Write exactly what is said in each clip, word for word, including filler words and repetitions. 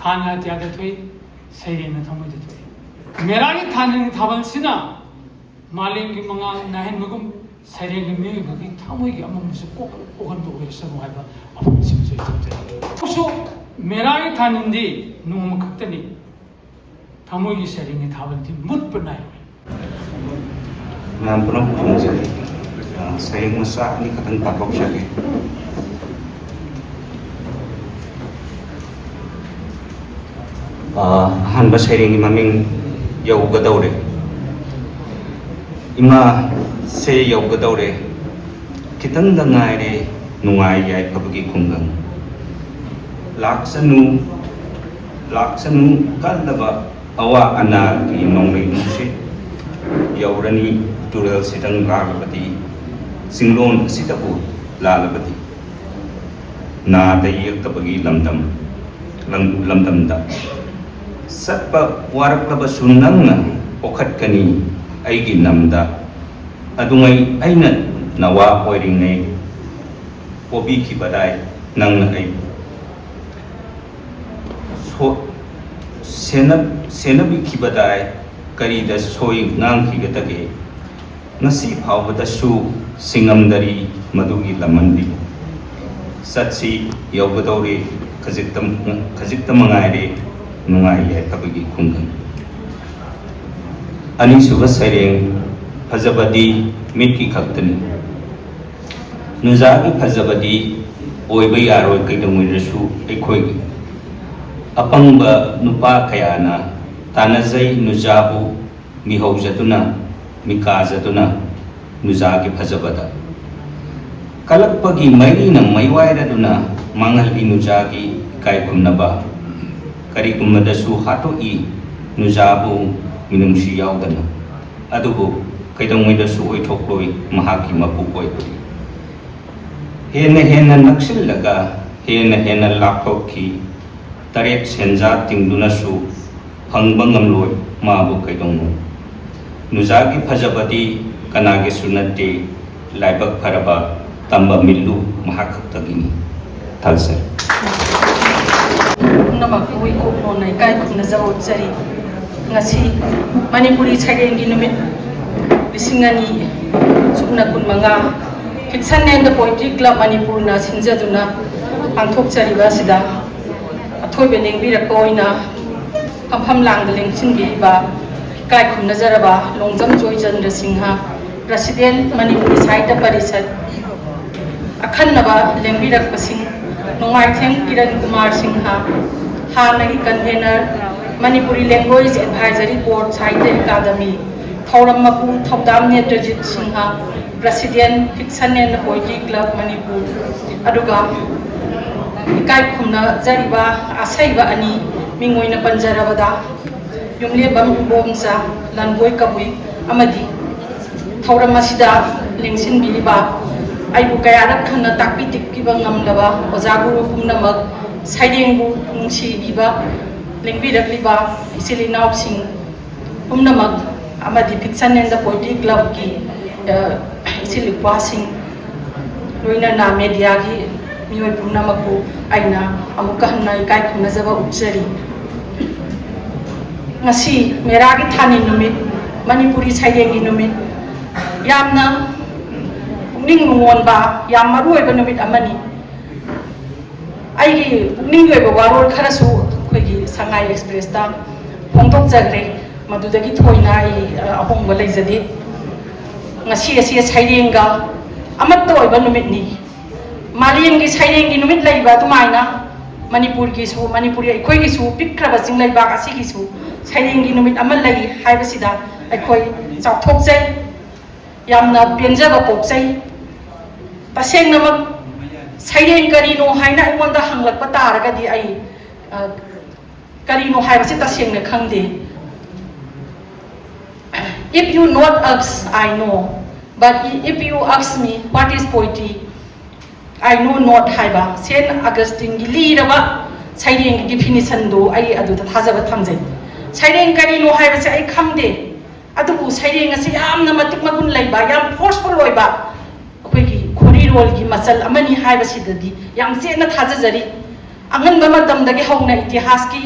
ꯊꯥꯟꯅ ꯑꯇꯤꯌꯥꯗ ꯊꯣꯛꯏ, ꯁꯩꯔꯦꯡꯅ ꯊꯃꯣꯏꯗ ꯊꯣꯛꯏ꯫ ꯃꯦꯔꯥꯒꯤ ꯊꯥꯟꯅꯒꯤ ꯊꯥꯕꯜꯁꯤꯅ ꯃꯥꯂꯦꯝꯒꯤ ꯃꯉꯥꯜ ꯅꯥꯏꯍꯟꯕꯒꯨꯝ ꯁꯩꯔꯦꯡꯅ ꯃꯤꯑꯣꯏꯕꯒꯤ ꯊꯃꯣꯏꯒꯤ ꯑꯃꯝꯕꯁꯨ ꯀꯣꯛ-, ꯀꯣꯛꯍꯟꯕ ꯑꯣꯏꯔꯁꯅꯨ ꯍꯥꯏꯕ ꯋꯥꯐꯝꯁꯤꯃꯁꯨ ꯑꯩ ꯊꯝꯖꯔꯤ꯫ ꯑꯃꯁꯨ ꯃꯦꯔꯥꯒꯤ ꯊꯥꯟꯅꯗꯤ ꯅꯣꯡꯃ ꯈꯛꯇꯅꯤ꯫ ꯊꯃꯣꯏꯒꯤ ꯁꯩꯔꯦꯡꯒꯤ ꯊꯥꯕꯜꯗꯤ ꯃꯨꯠꯄ ꯅꯥꯏꯔꯣꯏ꯫ ꯃꯌꯥꯝ ꯄꯨꯝꯅꯃꯛ ꯈꯨꯔꯨꯝꯖꯔꯤ꯫ ꯑ, ꯁꯩꯔꯦꯡ ꯃꯆꯥ ꯑꯅꯤꯈꯛꯇꯪ ꯄꯥꯊꯣꯛꯆꯒꯦ꯫ ꯑ, ꯑꯍꯥꯟꯕ ꯁꯩꯔꯦꯡꯒꯤ ꯃꯃꯤꯡ ꯌꯧꯒꯗꯧꯔꯦ꯫ ꯏꯃꯥ, ꯁꯦ ꯌꯧꯒꯗꯧꯔꯦ꯫ ꯈꯤꯇꯪꯗ ꯉꯥꯏꯔꯦ ꯅꯨꯡꯉꯥꯏ ꯌꯥꯏꯐꯕꯒꯤ ꯈꯨꯡꯒꯪ꯫ ꯂꯥꯛꯁꯅꯨ, ꯂꯥꯛꯁꯅꯨ ꯀꯜꯂꯕ ꯑꯋꯥ ꯑꯅꯥꯒꯤ ꯅꯣꯡꯂꯩ ꯅꯨꯡꯁꯤꯠ꯫ ꯌꯧꯔꯅꯤ ꯇꯨꯔꯦꯜꯁꯤꯗꯪ ꯂꯥꯜꯂꯕꯗꯤ, ꯆꯤꯡꯂꯣꯟ ꯑꯁꯤꯗꯕꯨ ꯂꯥꯜꯂꯕꯗꯤ꯫ ꯅꯥꯗ ꯌꯦꯛꯇꯕꯒꯤ ꯂꯝꯗꯝ, ꯂꯝ-, ꯂꯝꯗꯝꯗ꯫ ꯆꯠꯄ ꯋꯥꯔꯛꯂꯕꯁꯨ ꯅꯪꯅ ꯄꯣꯛꯈꯠꯀꯅꯤ ꯑꯩꯒꯤ ꯅꯝꯗ꯫ ꯑꯗꯨꯉꯩ ꯑꯩꯅ ꯅꯋꯥ ꯑꯣꯏꯔꯤꯉꯩ ꯄꯣꯕꯤꯈꯤꯕꯗꯥꯏ ꯅꯪꯅ ꯑꯩꯕꯨ ꯁꯣ-, ꯁꯦꯟꯅ-, ꯁꯦꯟꯅꯕꯤꯈꯤꯕꯗꯥꯏ ꯀꯔꯤꯗ ꯁꯣꯏ ꯉꯥꯡꯈꯤꯒꯗꯒꯦ? ꯉꯁꯤ ꯐꯥꯎꯕꯗꯁꯨ ꯁꯤꯡꯉꯝꯗꯔꯤ ꯃꯗꯨꯒꯤ ꯂꯃꯟꯗꯤ꯫ ꯆꯠꯁꯤ ꯌꯧꯒꯗꯧꯔꯦ, ꯈꯖꯤꯛꯇ, ꯈꯖꯤꯛꯇ ꯃꯉꯥꯏꯔꯦ ꯅꯨꯡꯉꯥꯏ ꯌꯥꯏꯐꯕꯒꯤ ꯈꯨꯡꯒꯪ꯫ ꯑꯅꯤꯁꯨꯕ ꯁꯩꯔꯦꯡ, ꯐꯖꯕꯗꯤ ꯃꯤꯠꯀꯤ ꯈꯛꯇꯅꯤ꯫ ꯅꯨꯖꯥꯒꯤ ꯐꯖꯕꯗꯤ ꯑꯣꯏꯕ ꯌꯥꯔꯣꯏ ꯀꯩꯗꯧꯉꯩꯗꯁꯨ ꯑꯩꯈꯣꯏꯒꯤ꯫ ꯑꯄꯪꯕ ꯅꯨꯄꯥ ꯀꯌꯥꯅ ꯇꯥꯟꯅꯖꯩ ꯅꯨꯖꯥꯕꯨ ꯃꯤꯍꯧꯖꯗꯨꯅ, ꯃꯤꯀꯥꯖꯗꯨꯅ ꯅꯨꯖꯥꯒꯤ ꯐꯖꯕꯗ꯫ ꯀꯂꯛꯄꯒꯤ ꯃꯩꯔꯤꯅ ꯃꯩꯋꯥꯏꯔꯗꯨꯅ ꯃꯥꯡꯍꯜꯂꯤ ꯅꯨꯖꯥꯒꯤ ꯏꯀꯥꯏ ꯈꯨꯝꯅꯕ꯫ ꯀꯔꯤꯒꯨꯝꯕꯗꯁꯨ ꯍꯥꯠꯇꯣꯛꯏ ꯅꯨꯖꯥꯕꯨ ꯃꯤꯅꯨꯡꯁꯤ ꯌꯥꯎꯗꯅ꯫ ꯑꯗꯨꯕꯨ ꯀꯩꯗꯧꯉꯩꯗꯁꯨ ꯑꯣꯏꯊꯣꯛꯂꯣꯏ ꯃꯍꯥꯛꯀꯤ ꯃꯄꯨ ꯑꯣꯏꯕꯗꯤ꯫ ꯍꯦꯟꯅ ꯍꯦꯟꯅ ꯅꯛꯁꯤꯜꯂꯒ ꯍꯦꯟꯅ ꯍꯦꯟꯅ ꯂꯥꯞꯊꯣꯛꯈꯤ꯫ ꯇꯔꯦꯠ ꯁꯦꯟꯖꯥ ꯇꯤꯡꯗꯨꯅꯁꯨ ꯐꯪꯕ ꯉꯝꯂꯣꯏ ꯃꯥꯕꯨ ꯀꯩꯗꯧꯅꯨꯡ꯫ ꯅꯨꯖꯥꯒꯤ ꯐꯖꯕꯗꯤ ꯀꯅꯥꯒꯤꯁꯨ ꯅꯠꯇꯦ, ꯂꯥꯏꯕꯛ ꯐꯔꯕ ꯇꯝꯕ ꯃꯤꯠꯂꯨ ꯃꯍꯥꯛ ꯈꯛꯇꯒꯤꯅꯤ꯫ ꯊꯥꯒꯠꯆꯔꯤ꯫ ꯄꯨꯝꯅꯃꯛꯄꯨ ꯏꯀꯣꯛ ꯀꯣꯟꯅ ꯏꯀꯥꯏ ꯈꯨꯝꯅꯖꯕ ꯎꯠꯆꯔꯤ꯫ ꯉꯁꯤ ꯃꯅꯤꯄꯨꯔꯤ ꯁꯩꯔꯦꯡꯒꯤ ꯅꯨꯃꯤꯠ ꯂꯤꯁꯤꯡ ꯑꯅꯤ ꯁꯨꯞꯅ ꯀꯨꯟꯃꯉꯥ Fiction and the Poetry Club ꯃꯅꯤꯄꯨꯔꯅ ꯁꯤꯟꯖꯗꯨꯅ ꯄꯥꯡꯊꯣꯛꯆꯔꯤꯕ ꯑꯁꯤꯗ ꯑꯊꯣꯏꯕ ꯂꯦꯡꯕꯤꯔꯛꯄ ꯑꯣꯏꯅ ꯐꯝꯐꯝ ꯂꯥꯡꯗ ꯂꯦꯡꯁꯤꯟꯕꯤꯔꯤꯕ ꯏꯀꯥꯏ ꯈꯨꯝꯅꯖꯔꯕ ꯂꯣꯡꯖꯝ ꯖꯣꯏꯆꯟꯗ꯭ꯔ ꯁꯤꯡꯍ, President ꯃꯅꯤꯄꯨꯔꯤ ꯁꯥꯍꯤꯇ꯭ꯌ ꯄꯔꯤꯁꯠ, ꯑꯈꯟꯅꯕ ꯂꯦꯡꯕꯤꯔꯛꯄꯁꯤꯡ, ꯅꯣꯡꯃꯥꯏꯊꯦꯝ ꯀꯤꯔꯟ ꯀꯨꯃꯥꯔ ꯁꯤꯡꯍ, ꯍꯥꯟꯅꯒꯤ convener, Manipuri Language Advisory Board, Sahitya Academy, ꯊꯧꯔꯝ ꯃꯄꯨ ꯊꯧꯗꯥꯝ ꯅꯦꯇ꯭ꯔꯖꯤꯠ Singh, President, Fiction and Poetry Club Manipur, ꯑꯗꯨꯒ ꯏꯀꯥꯏ ꯈꯨꯝꯅꯖꯔꯤꯕ ꯑꯁꯩꯕ ꯑꯅꯤ, ꯃꯤꯡ ꯑꯣꯏꯅ ꯄꯟꯖꯔꯕꯗ, ꯌꯨꯝꯂꯦꯝꯕꯝ ꯏꯕꯣꯝꯆꯥ, ꯂꯥꯟꯕꯣꯏ ꯀꯕꯨꯏ, ꯑꯃꯗꯤ ꯊꯧꯔꯝ ꯑꯁꯤꯗ ꯂꯦꯡꯁꯤꯟꯕꯤꯔꯤꯕ ꯑꯩꯕꯨ ꯀꯌꯥꯔꯛ ꯍꯟꯅ ꯇꯥꯛꯄꯤ ꯇꯦꯛꯄꯤꯕ ꯉꯝꯂꯕ ꯑꯣꯖꯥ ꯒꯨꯔꯨ ꯄꯨꯝꯅꯃꯛ, ꯁꯩꯔꯦꯡꯕꯨ ꯅꯨꯡꯁꯤꯕꯤꯕ ꯂꯦꯡꯕꯤꯔꯛꯂꯤꯕ ꯏꯆꯤꯜ ꯏꯅꯥꯎꯁꯤꯡ ꯄꯨꯝꯅꯃꯛ, ꯑꯃꯗꯤ Fiction and the Poetry Clubꯀꯤ, ꯑ, ꯏꯆꯤꯜ ꯏꯄ꯭ꯋꯥꯁꯤꯡ, ꯂꯣꯏꯅꯅ mediaꯒꯤ ꯃꯤꯑꯣꯏ ꯄꯨꯝꯅꯃꯛꯄꯨ ꯑꯩꯅ ꯑꯃꯨꯛꯀ ꯍꯟꯅ ꯏꯀꯥꯏ ꯈꯨꯝꯅꯖꯕ ꯎꯠꯆꯔꯤ꯫ ꯉꯁꯤ ꯃꯦꯔꯥꯒꯤ ꯊꯥꯅꯤ ꯅꯨꯃꯤꯠ, ꯃꯅꯤꯄꯨꯔꯤ ꯁꯩꯔꯦꯡꯒꯤ ꯅꯨꯃꯤꯠ, ꯌꯥꯝꯅ ꯄꯨꯛꯅꯤꯡ ꯅꯨꯡꯉꯣꯟꯕ, ꯌꯥꯝ ꯃꯔꯨ ꯑꯣꯏꯕ ꯅꯨꯃꯤꯠ ꯑꯃꯅꯤ꯫ ꯑꯩꯒꯤ ꯄꯨꯛꯅꯤꯡꯒꯤ ꯑꯣꯏꯕ ꯋꯥꯔꯣꯜ ꯈꯔꯁꯨ ꯑꯩꯈꯣꯏꯒꯤ ꯁꯉꯥꯏ ꯑꯦꯛꯁꯄ꯭ꯔꯦꯁꯇ ꯐꯣꯡꯗꯣꯛꯆꯈ꯭ꯔꯦ꯫ ꯃꯗꯨꯗꯒꯤ ꯊꯣꯏꯅ ꯑꯩ, ꯑ, ꯑꯍꯣꯡꯕ ꯂꯩꯖꯗꯦ꯫ ꯉꯁꯤ ꯑꯁꯤ ꯁꯩꯔꯦꯡꯒ ꯑꯃꯠꯇ ꯑꯣꯏꯕ ꯅꯨꯃꯤꯠꯅꯤ꯫ ꯃꯥꯂꯦꯝꯒꯤ ꯁꯩꯔꯦꯡꯒꯤ ꯅꯨꯃꯤꯠ ꯂꯩꯕ ꯑꯗꯨꯃꯥꯏꯅ ꯃꯅꯤꯄꯨꯔꯒꯤꯁꯨ, ꯃꯅꯤꯄꯨꯔꯤ ꯑꯩꯈꯣꯏꯒꯤꯁꯨ ꯄꯤꯛꯈ꯭ꯔꯕ ꯆꯤꯡꯂꯩꯕꯥꯛ ꯑꯁꯤꯒꯤꯁꯨ ꯁꯩꯔꯦꯡꯒꯤ ꯅꯨꯃꯤꯠ ꯑꯃ ꯂꯩ ꯍꯥꯏꯕꯁꯤꯗ ꯑꯩꯈꯣꯏ ꯆꯥꯎꯊꯣꯛꯆꯩ, ꯌꯥꯝꯅ ꯄꯦꯟꯖꯕ ꯄꯣꯛꯆꯩ꯫ ꯇꯁꯦꯡꯅꯃꯛ ꯁꯩꯔꯦꯡ ꯀꯔꯤꯅꯣ ꯍꯥꯏꯅ ꯑꯩꯉꯣꯟꯗ ꯍꯪꯂꯛꯄ ꯇꯥꯔꯒꯗꯤ ꯑꯩ, ꯑ, ꯀꯔꯤꯅꯣ ꯍꯥꯏꯕꯁꯤ ꯇꯁꯦꯡꯅ ꯈꯪꯗꯦ꯫ If you not ask, I know. But if you ask me, what is poetry? I know not ꯍꯥꯏꯕ ꯁꯦꯟ ꯑꯒꯁꯇꯤꯟꯒꯤ ꯂꯤꯔꯕ ꯁꯩꯔꯦꯡꯒꯤ definitionꯗꯨ ꯑꯩ ꯑꯗꯨꯗ ꯊꯥꯖꯕ ꯊꯝꯖꯩ꯫ ꯁꯩꯔꯦꯡ ꯀꯔꯤꯅꯣ ꯍꯥꯏꯕꯁꯦ ꯑꯩ ꯈꯪꯗꯦ, ꯑꯗꯨꯕꯨ ꯁꯩꯔꯦꯡ ꯑꯁꯤ ꯌꯥꯝꯅ ꯃꯇꯤꯛ ꯃꯒꯨꯟ ꯂꯩꯕ, ꯌꯥꯝ forceful ꯑꯣꯏꯕ ꯑꯩꯈꯣꯏꯒꯤ ꯈꯣꯔꯤꯔꯣꯜꯒꯤ ꯃꯆꯜ ꯑꯃꯅꯤ ꯍꯥꯏꯕꯁꯤꯗꯗꯤ ꯌꯥꯝ ꯆꯦꯠꯅ ꯊꯥꯖꯖꯔꯤ꯫ ꯑꯉꯟꯕ ꯃꯇꯝꯗꯒꯤ ꯍꯧꯅ ꯏꯇꯤꯍꯥꯁꯀꯤ,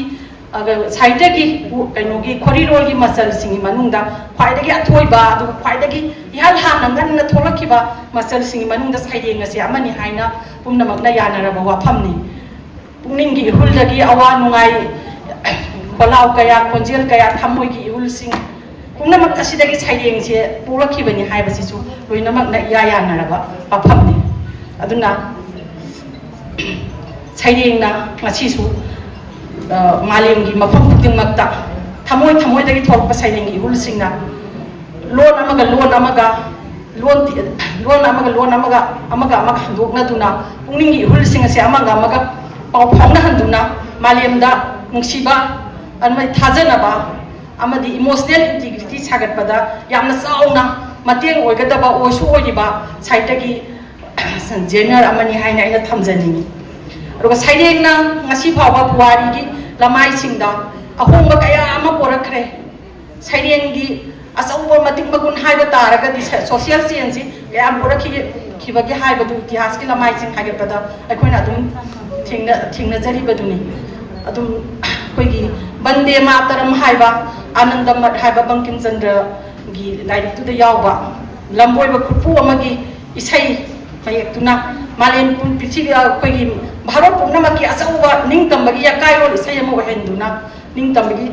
ꯑ, ꯁꯥꯍꯤꯇ꯭ꯌꯒꯤ ꯄꯨ-, ꯀꯩꯅꯣꯒꯤ ꯈꯣꯔꯤꯔꯣꯜꯒꯤ ꯃꯆꯜꯁꯤꯡꯒꯤ ꯃꯅꯨꯡꯗ ꯈ꯭ꯋꯥꯏꯗꯒꯤ ꯑꯊꯣꯏꯕ, ꯑꯗꯨꯒ ꯈ꯭ꯋꯥꯏꯗꯒꯤ ꯏꯍꯥꯟ ꯍꯥꯟꯅ ꯉꯟꯅ ꯊꯣꯛꯂꯛꯈꯤꯕ ꯃꯆꯜꯁꯤꯡꯒꯤ ꯃꯅꯨꯡꯗ ꯁꯩꯔꯦꯡ ꯑꯁꯤ ꯑꯃꯅꯤ ꯍꯥꯏꯅ ꯄꯨꯝꯅꯃꯛꯅ ꯌꯥꯅꯔꯕ ꯋꯥꯐꯝꯅꯤ꯫ ꯄꯨꯛꯅꯤꯡꯒꯤ ꯏꯍꯨꯜꯗꯒꯤ ꯑꯋꯥ ꯅꯨꯡꯉꯥꯏ, ꯈꯣꯜꯂꯥꯎ ꯀꯌꯥ, ꯈꯣꯟꯖꯦꯜ ꯀꯌꯥ, ꯊꯃꯣꯏꯒꯤ ꯏꯍꯨꯜꯁꯤꯡ ꯄꯨꯝꯅꯃꯛ ꯑꯁꯤꯗꯒꯤ ꯁꯩꯔꯦꯡꯁꯦ ꯄꯣꯛꯂꯛꯈꯤꯕꯅꯤ ꯍꯥꯏꯕꯁꯤꯁꯨ ꯂꯣꯏꯅꯃꯛꯅ ꯏꯌꯥ ꯌꯥꯅꯔꯕ ꯋꯥꯐꯝꯅꯤ꯫ ꯑꯗꯨꯅ ꯁꯩꯔꯦꯡꯅ ꯉꯁꯤꯁꯨ, ꯑ, ꯃꯥꯂꯦꯝꯒꯤ ꯃꯐꯝ ꯈꯨꯗꯤꯡꯃꯛꯇ ꯊꯃꯣꯏ ꯊꯃꯣꯏꯗꯒꯤ ꯊꯣꯛꯂꯛꯄ ꯁꯩꯔꯦꯡꯒꯤ ꯏꯍꯨꯜꯁꯤꯡꯅ ꯂꯣꯟ ꯑꯃꯒ ꯂꯣꯟ ꯑꯃꯒ, ꯂꯣꯟ, ꯂꯣꯟ ꯑꯃꯒ ꯂꯣꯟ ꯑꯃꯒ, ꯑꯃꯒ ꯑꯃꯒ ꯍꯟꯗꯣꯛꯅꯗꯨꯅ, ꯄꯨꯛꯅꯤꯡꯒꯤ ꯏꯍꯨꯜꯁꯤꯡ ꯑꯁꯦ ꯑꯃꯒ ꯑꯃꯒ ꯄꯥꯎ ꯐꯥꯎꯅꯍꯟꯗꯨꯅ, ꯃꯥꯂꯦꯝꯗ ꯅꯨꯡꯁꯤꯕ ꯑꯃꯗꯤ ꯊꯥꯖꯅꯕ ꯑꯃꯗꯤ emotional integrity ꯁꯥꯒꯠꯄꯗ ꯌꯥꯝꯅ ꯆꯥꯎꯅ ꯃꯇꯦꯡ ꯑꯣꯏꯒꯗꯕ, ꯑꯣꯏꯁꯨ ꯑꯣꯏꯔꯤꯕ ꯁꯥꯍꯤꯇ꯭ꯌꯒꯤ ꯖꯦꯅꯔ ꯑꯃꯅꯤ ꯍꯥꯏꯅ ꯑꯩꯅ ꯊꯝꯖꯅꯤꯡꯏ꯫ ꯑꯗꯨꯒ ꯁꯩꯔꯦꯡꯅ ꯉꯁꯤ ꯐꯥꯎꯕ ꯄꯨꯋꯥꯔꯤꯒꯤ ꯂꯃꯥꯏꯁꯤꯡꯗ ꯑꯍꯣꯡꯕ ꯀꯌꯥ ꯑꯃ ꯄꯣꯔꯛꯈ꯭ꯔꯦ꯫ ꯁꯩꯔꯦꯡꯒꯤ ꯑꯆꯧꯕ ꯃꯇꯤꯛ ꯃꯒꯨꯟ ꯍꯥꯏꯕ ꯇꯥꯔꯒꯗꯤ ꯁ-, social changeꯁꯤ ꯀꯌꯥꯝ ꯄꯨꯔꯛꯈꯤꯕꯒꯦ ꯍꯥꯏꯕꯗꯨ ꯏꯇꯤꯍꯥꯁꯀꯤ ꯂꯃꯥꯏꯁꯤꯡ ꯍꯥꯏꯒꯠꯄꯗ ꯑꯩꯈꯣꯏꯅ ꯑꯗꯨꯝ ꯊꯦꯡꯅ-, ꯊꯦꯡꯅꯖꯔꯤꯕꯗꯨꯅꯤ꯫ ꯑꯗꯨꯝ ꯑꯩꯈꯣꯏꯒꯤ ꯕꯟꯗꯦ ꯃꯥꯇꯔꯝ ꯍꯥꯏꯕ ꯑꯅꯟꯗ ꯃꯠ ꯍꯥꯏꯕ ꯕꯪꯀꯤꯝ ꯆꯟꯗ꯭ꯔꯒꯤ ꯂꯥꯏꯔꯤꯛꯇꯨꯗ ꯌꯥꯎꯕ ꯂꯝꯕꯣꯏꯕ ꯈꯨꯠꯄꯨ ꯑꯃꯒꯤ ꯏꯁꯩ ꯃꯌꯦꯛꯇꯨꯅ ꯃꯥꯂꯦꯝ ꯄꯨꯝ-, ꯄ꯭ꯔꯤꯊꯤꯕꯤ, ꯑꯩꯈꯣꯏꯒꯤ ꯚꯥꯔꯠ ꯄꯨꯝꯅꯃꯛꯀꯤ ꯑꯆꯧꯕ ꯅꯤꯡꯇꯝꯕꯒꯤ ꯑꯀꯥꯏꯔꯣꯜ ꯏꯁꯩ ꯑꯃ ꯑꯣꯏꯍꯟꯗꯨꯅ ꯅꯤꯡꯇꯝꯕꯒꯤ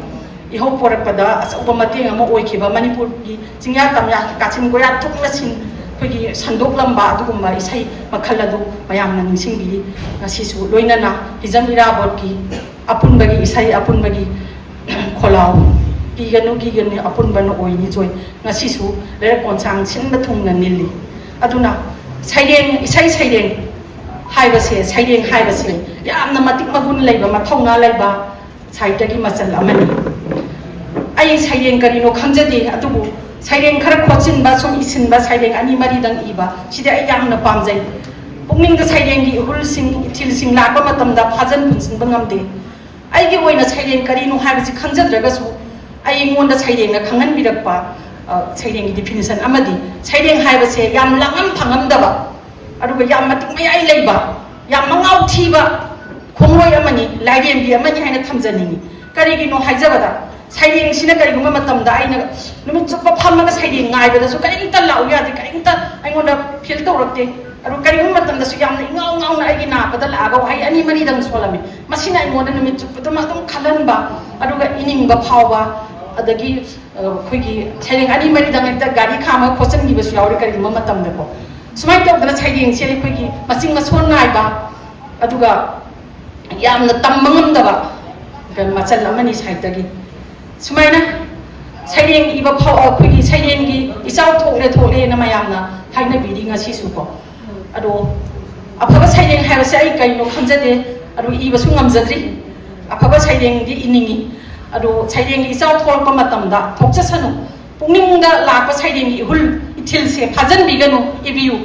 ꯏꯍꯧ ꯄꯣꯔꯛꯄꯗ ꯑꯆꯧꯕ ꯃꯇꯦꯡ ꯑꯃ ꯑꯣꯏꯈꯤꯕ, ꯃꯅꯤꯄꯨꯔꯒꯤ ꯆꯤꯡꯌꯥ ꯇꯝꯌꯥꯒꯤ ꯀꯥꯆꯤꯟ ꯀꯣꯌꯥ ꯊꯨꯡꯅ ꯁꯤꯟ-, ꯑꯩꯈꯣꯏꯒꯤ ꯁꯟꯗꯣꯛꯂꯝꯕ ꯑꯗꯨꯒꯨꯝꯕ ꯏꯁꯩ ꯃꯈꯜ ꯑꯗꯨ ꯃꯌꯥꯝꯅ ꯅꯤꯡꯁꯤꯡꯕꯤꯔꯤ꯫ ꯉꯁꯤꯁꯨ ꯂꯣꯏꯅꯅ ꯍꯤꯖꯝ ꯏꯔꯥꯕꯣꯠꯀꯤ ꯑꯄꯨꯟꯕꯒꯤ ꯏꯁꯩ, ꯑꯄꯨꯟꯕꯒꯤ ꯈꯣꯜꯂꯥꯎ, ꯀꯤꯒꯅꯨ ꯀꯤꯒꯅꯨ ꯑꯄꯨꯟꯕꯅ ꯑꯣꯏꯅꯤ ꯖꯣꯏ, ꯉꯁꯤꯁꯨ ꯂꯩꯔꯛ ꯀꯣꯟꯁꯥꯡ ꯁꯤꯟꯕ ꯊꯨꯡꯅ ꯅꯤꯜꯂꯤ꯫ ꯑꯗꯨꯅ ꯁꯩꯔꯦꯡ, ꯏꯁꯩ ꯁꯩꯔꯦꯡ ꯍꯥꯏꯕꯁꯦ, ꯁꯩꯔꯦꯡ ꯍꯥꯏꯕꯁꯦ ꯌꯥꯝꯅ ꯃꯇꯤꯛ ꯃꯒꯨꯟ ꯂꯩꯕ, ꯃꯊꯧꯅꯥ ꯂꯩꯕ ꯁꯥꯍꯤꯇ꯭ꯌꯒꯤ ꯃꯆꯜ ꯑꯃꯅꯤ꯫ ꯑꯩ ꯁꯩꯔꯦꯡ ꯀꯔꯤꯅꯣ ꯈꯪꯖꯗꯦ, ꯑꯗꯨꯕꯨ ꯁꯩꯔꯦꯡ ꯈꯔ ꯈꯣꯠꯆꯤꯟꯕ, ꯁꯨꯝ ꯏꯁꯤꯟꯕ, ꯁꯩꯔꯦꯡ ꯑꯅꯤ ꯃꯔꯤꯗꯪ ꯏꯕ, ꯁꯤꯗꯤ ꯑꯩ ꯌꯥꯝꯅ ꯄꯥꯝꯖꯩ꯫ ꯄꯨꯛꯅꯤꯡꯗ ꯁꯩꯔꯦꯡꯒꯤ ꯏꯍꯨꯜꯁꯤꯡ, ꯏꯊꯤꯜꯁꯤꯡ ꯂꯥꯛꯄ ꯃꯇꯝꯗ ꯐꯥꯖꯟ ꯄꯨꯟꯁꯤꯟꯕ ꯉꯝꯗꯦ꯫ ꯑꯩꯒꯤ ꯑꯣꯏꯅ ꯁꯩꯔꯦꯡ ꯀꯔꯤꯅꯣ ꯍꯥꯏꯕꯁꯤ ꯈꯪꯖꯗ꯭ꯔꯒꯁꯨ, ꯑꯩꯉꯣꯟꯗ ꯁꯩꯔꯦꯡꯅ ꯈꯪꯍꯟꯕꯤꯔꯛꯄ, ꯑ, ꯁꯩꯔꯦꯡꯒꯤ definition ꯑꯃꯗꯤ ꯁꯩꯔꯦꯡ ꯍꯥꯏꯕꯁꯦ ꯌꯥꯝ ꯂꯥꯡꯉꯝ ꯐꯪꯉꯝꯗꯕ, ꯑꯗꯨꯒ ꯌꯥꯝ ꯃꯇꯤꯛ ꯃꯌꯥꯏ ꯂꯩꯕ, ꯌꯥꯝ ꯃꯉꯥꯎ ꯊꯤꯕ, ꯄꯨꯡꯂꯣꯏ ꯑꯃꯅꯤ, ꯂꯥꯏꯔꯦꯝꯕꯤ ꯑꯃꯅꯤ ꯍꯥꯏꯅ ꯊꯝꯖꯅꯤꯡꯏ꯫ ꯀꯔꯤꯒꯤꯅꯣ ꯍꯥꯏꯖꯕꯗ, ꯁꯩꯔꯦꯡꯁꯤꯅ ꯀꯔꯤꯒꯨꯝꯕ ꯃꯇꯝꯗ ꯑꯩꯅ ꯅꯨꯃꯤꯠ ꯆꯨꯞꯄ ꯐꯝꯃꯒ ꯁꯩꯔꯦꯡ ꯉꯥꯏꯕꯗꯁꯨ ꯀꯔꯤꯝꯇ ꯂꯥꯛꯎ ꯌꯥꯗꯦ, ꯀꯔꯤꯝꯇ ꯑꯩꯉꯣꯟꯗ ꯐꯤꯜ ꯇꯧꯔꯛꯇꯦ꯫ ꯑꯗꯨ ꯀꯔꯤꯒꯨꯝꯕ ꯃꯇꯝꯗꯁꯨ ꯌꯥꯝꯅ ꯏꯉꯥꯎ ꯉꯥꯎꯅ ꯑꯩꯒꯤ ꯅꯥꯄꯗ ꯂꯥꯛꯑꯒ ꯋꯥꯍꯩ ꯑꯅꯤ ꯃꯔꯤꯗꯪ ꯁꯣꯜꯂꯝꯃꯤ꯫ ꯃꯁꯤꯅ ꯑꯩꯉꯣꯟꯗ ꯅꯨꯃꯤꯠ ꯆꯨꯞꯄꯗꯨꯃ ꯑꯗꯨꯝ ꯈꯜꯍꯟꯕ, ꯑꯗꯨꯒ ꯏꯅꯤꯡꯕ ꯐꯥꯎꯕ, ꯑꯗꯒꯤ ꯑ, ꯑꯩꯈꯣꯏꯒꯤ ꯁꯩꯔꯦꯡ ꯑꯅꯤ ꯃꯔꯤꯗꯪ ꯍꯦꯛꯇ ꯒꯥꯔꯤ ꯈꯥꯝꯃꯒ ꯈꯣꯠꯆꯟꯈꯤꯕꯁꯨ ꯌꯥꯎꯔꯤ ꯀꯔꯤꯒꯨꯝꯕ ꯃꯇꯝꯗꯀꯣ꯫ ꯁꯨꯃꯥꯏꯅ ꯇꯧꯗꯅ ꯁꯩꯔꯦꯡꯁꯦ ꯑꯩꯈꯣꯏꯒꯤ ꯃꯆꯤꯡ ꯃꯁꯣꯟ ꯅꯥꯏꯕ, ꯑꯗꯨꯒ ꯌꯥꯝꯅ ꯇꯝꯕ ꯉꯝꯗꯕ ꯃꯆꯜ ꯑꯃꯅꯤ ꯁꯥꯍꯤꯇꯒꯤ꯫ ꯁꯨꯃꯥꯏꯅ ꯁꯩꯔꯦꯡ ꯏꯕ ꯐꯥꯎ, ꯑꯩꯈꯣꯏꯒꯤ ꯁꯩꯔꯦꯡꯒꯤ ꯏꯆꯥꯎ ꯊꯣꯛꯂꯦ ꯊꯣꯛꯂꯦꯅ ꯃꯌꯥꯝꯅ ꯍꯥꯏꯅꯕꯤꯔꯤ ꯉꯁꯤꯁꯨꯀꯣ꯫ ꯑꯗꯣ ꯑꯐꯕ ꯁꯩꯔꯦꯡ ꯍꯥꯏꯕꯁꯦ ꯑꯩ ꯀꯩꯅꯣ ꯈꯪꯖꯗꯦ, ꯑꯗꯨ ꯏꯕꯁꯨ ꯉꯝꯖꯗ꯭ꯔꯤ꯫ ꯑꯐꯕ ꯁꯩꯔꯦꯡꯗꯤ ꯏꯅꯤꯡꯉꯤ꯫ ꯑꯗꯣ ꯁꯩꯔꯦꯡꯒꯤ ꯏꯆꯥꯎ ꯊꯣꯛꯂꯛꯄ ꯃꯇꯝꯗ ꯊꯣꯛꯆꯁꯅꯨ, ꯄꯨꯛꯅꯤꯡꯗ ꯂꯥꯛꯄ ꯁꯩꯔꯦꯡꯒꯤ ꯏꯍꯨꯜ ꯏꯊꯤꯜꯁꯦ ꯐꯥꯖꯟꯕꯤꯒꯅꯨ, ꯏꯕꯤꯌꯨ꯫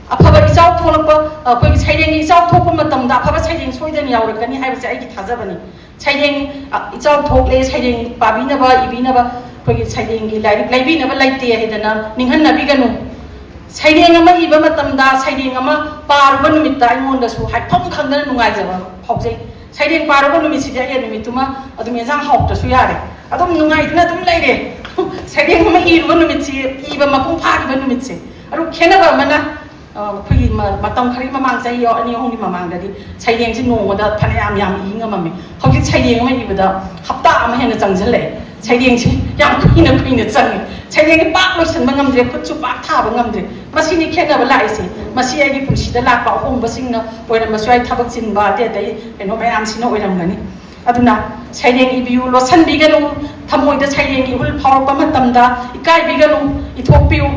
ꯑꯐꯕ ꯏꯆꯥꯎ ꯊꯣꯛꯂꯛꯄ, ꯑꯩꯈꯣꯏꯒꯤ ꯁꯩꯔꯦꯡꯒꯤ ꯏꯆꯥꯎ ꯊꯣꯛꯄ ꯃꯇꯝꯗ ꯑꯐꯕ ꯁꯩꯔꯦꯡ ꯁꯣꯏꯗꯅ ꯌꯥꯎꯔꯛꯀꯅꯤ ꯍꯥꯏꯕꯁꯦ ꯑꯩꯒꯤ ꯊꯥꯖꯕꯅꯤ꯫ ꯁꯩꯔꯦꯡ, ꯑ, ꯏꯆꯥꯎ ꯊꯣꯛꯂꯦ, ꯁꯩꯔꯦꯡ ꯄꯥꯕꯤꯅꯕ, ꯏꯕꯤꯅꯕ, ꯑꯩꯈꯣꯏꯒꯤ ꯁꯩꯔꯦꯡꯒꯤ ꯂꯥꯏꯔꯤꯛ ꯂꯩꯕꯤꯅꯕ ꯂꯩꯇꯦ ꯍꯥꯏꯗꯅ ꯅꯤꯡꯍꯟꯅꯕꯤꯒꯅꯨ꯫ ꯁꯩꯔꯦꯡ ꯑꯃ ꯏꯕ ꯃꯇꯝꯗ, ꯁꯩꯔꯦꯡ ꯑꯃ ꯄꯥꯔꯨꯕ ꯅꯨꯃꯤꯠꯇ ꯑꯩꯉꯣꯟꯗꯁꯨ ꯍꯥꯏꯐꯝ ꯈꯪꯗꯅ ꯅꯨꯡꯉꯥꯏꯖꯕ ꯐꯥꯎꯖꯩ꯫ ꯁꯩꯔꯦꯡ ꯄꯥꯔꯨꯕ ꯅꯨꯃꯤꯠꯁꯤꯗꯤ ꯑꯩ ꯅꯨꯃꯤꯠꯇꯨꯃ ꯑꯗꯨꯝ ꯑꯦꯟꯁꯥꯡ ꯍꯥꯎꯇ꯭ꯔꯁꯨ ꯌꯥꯔꯦ, ꯑꯗꯨꯝ ꯅꯨꯡꯉꯥꯏꯗꯨꯅ ꯑꯗꯨꯝ ꯂꯩꯔꯦ꯫ ꯁꯩꯔꯦꯡ ꯑꯃ ꯏꯔꯨꯕ ꯅꯨꯃꯤꯠꯁꯤ, ꯏꯕ ꯃꯄꯨꯡ ꯐꯥꯈꯤꯕ ꯅꯨꯃꯤꯠꯁꯦ꯫ ꯑꯗꯨ ꯈꯦꯠꯅꯕ ꯑꯃꯅ, ꯑ, ꯑꯩꯈꯣꯏꯒꯤ ꯃ-, ꯃꯇꯝ ꯈꯔꯒꯤ ꯃꯃꯥꯡ, ꯆꯍꯤ ꯑꯅꯤ ꯑꯍꯨꯝꯒꯤ ꯃꯃꯥꯡꯗꯗꯤ ꯁꯩꯔꯦꯡꯁꯤ ꯅꯣꯡꯃꯗ ꯐꯅꯌꯥꯝ ꯌꯥꯝ ꯏ ꯉꯝꯃꯝꯃꯤ꯫ ꯍꯧꯖꯤꯛ ꯁꯩꯔꯦꯡ ꯑꯃ ꯏꯕꯗ ꯍꯞꯇꯥ ꯑꯃ ꯍꯦꯟꯅ ꯆꯪꯁꯤꯜꯂꯛꯑꯦ꯫ ꯁꯩꯔꯦꯡꯁꯤ ꯌꯥꯝ ꯀꯨꯏꯅ ꯀꯨꯏꯅ ꯆꯪꯉꯤ꯫ ꯁꯩꯔꯦꯡꯁꯤ ꯄꯥꯛ ꯂꯣꯏꯁꯤꯟꯕ ꯉꯝꯗ꯭ꯔꯦ, ꯈꯨꯠꯁꯨ ꯄꯥꯛ ꯊꯥꯕ ꯉꯝꯗ꯭ꯔꯦ꯫ ꯃꯁꯤꯅꯤ ꯈꯦꯠꯅꯕ ꯂꯥꯛꯏꯁꯦ꯫ ꯃꯁꯤ ꯑꯩꯒꯤ ꯄꯨꯟꯁꯤꯗ ꯂꯥꯛꯄ ꯑꯍꯣꯡꯕꯁꯤꯡꯅ ꯑꯣꯏꯔꯝꯕꯁꯨ ꯌꯥꯏ, ꯊꯕꯛ ꯆꯤꯟꯕ ꯑꯇꯩ ꯑꯇꯩ ꯀꯩꯅꯣ ꯃꯌꯥꯝꯁꯤꯅ ꯑꯣꯏꯔꯝꯒꯅꯤ꯫ ꯑꯗꯨꯅ ꯁꯩꯔꯦꯡ ꯏꯕꯤꯌꯨ, ꯂꯣꯠꯁꯤꯟꯕꯤꯒꯅꯨ, ꯊꯃꯣꯏꯗ ꯁꯩꯔꯦꯡꯒꯤ ꯏꯍꯨꯜ ꯐꯥꯎꯔꯛꯄ ꯃꯇꯝꯗ ꯏꯀꯥꯏꯕꯤꯒꯅꯨ, ꯏꯊꯣꯛꯄꯤꯌꯨ꯫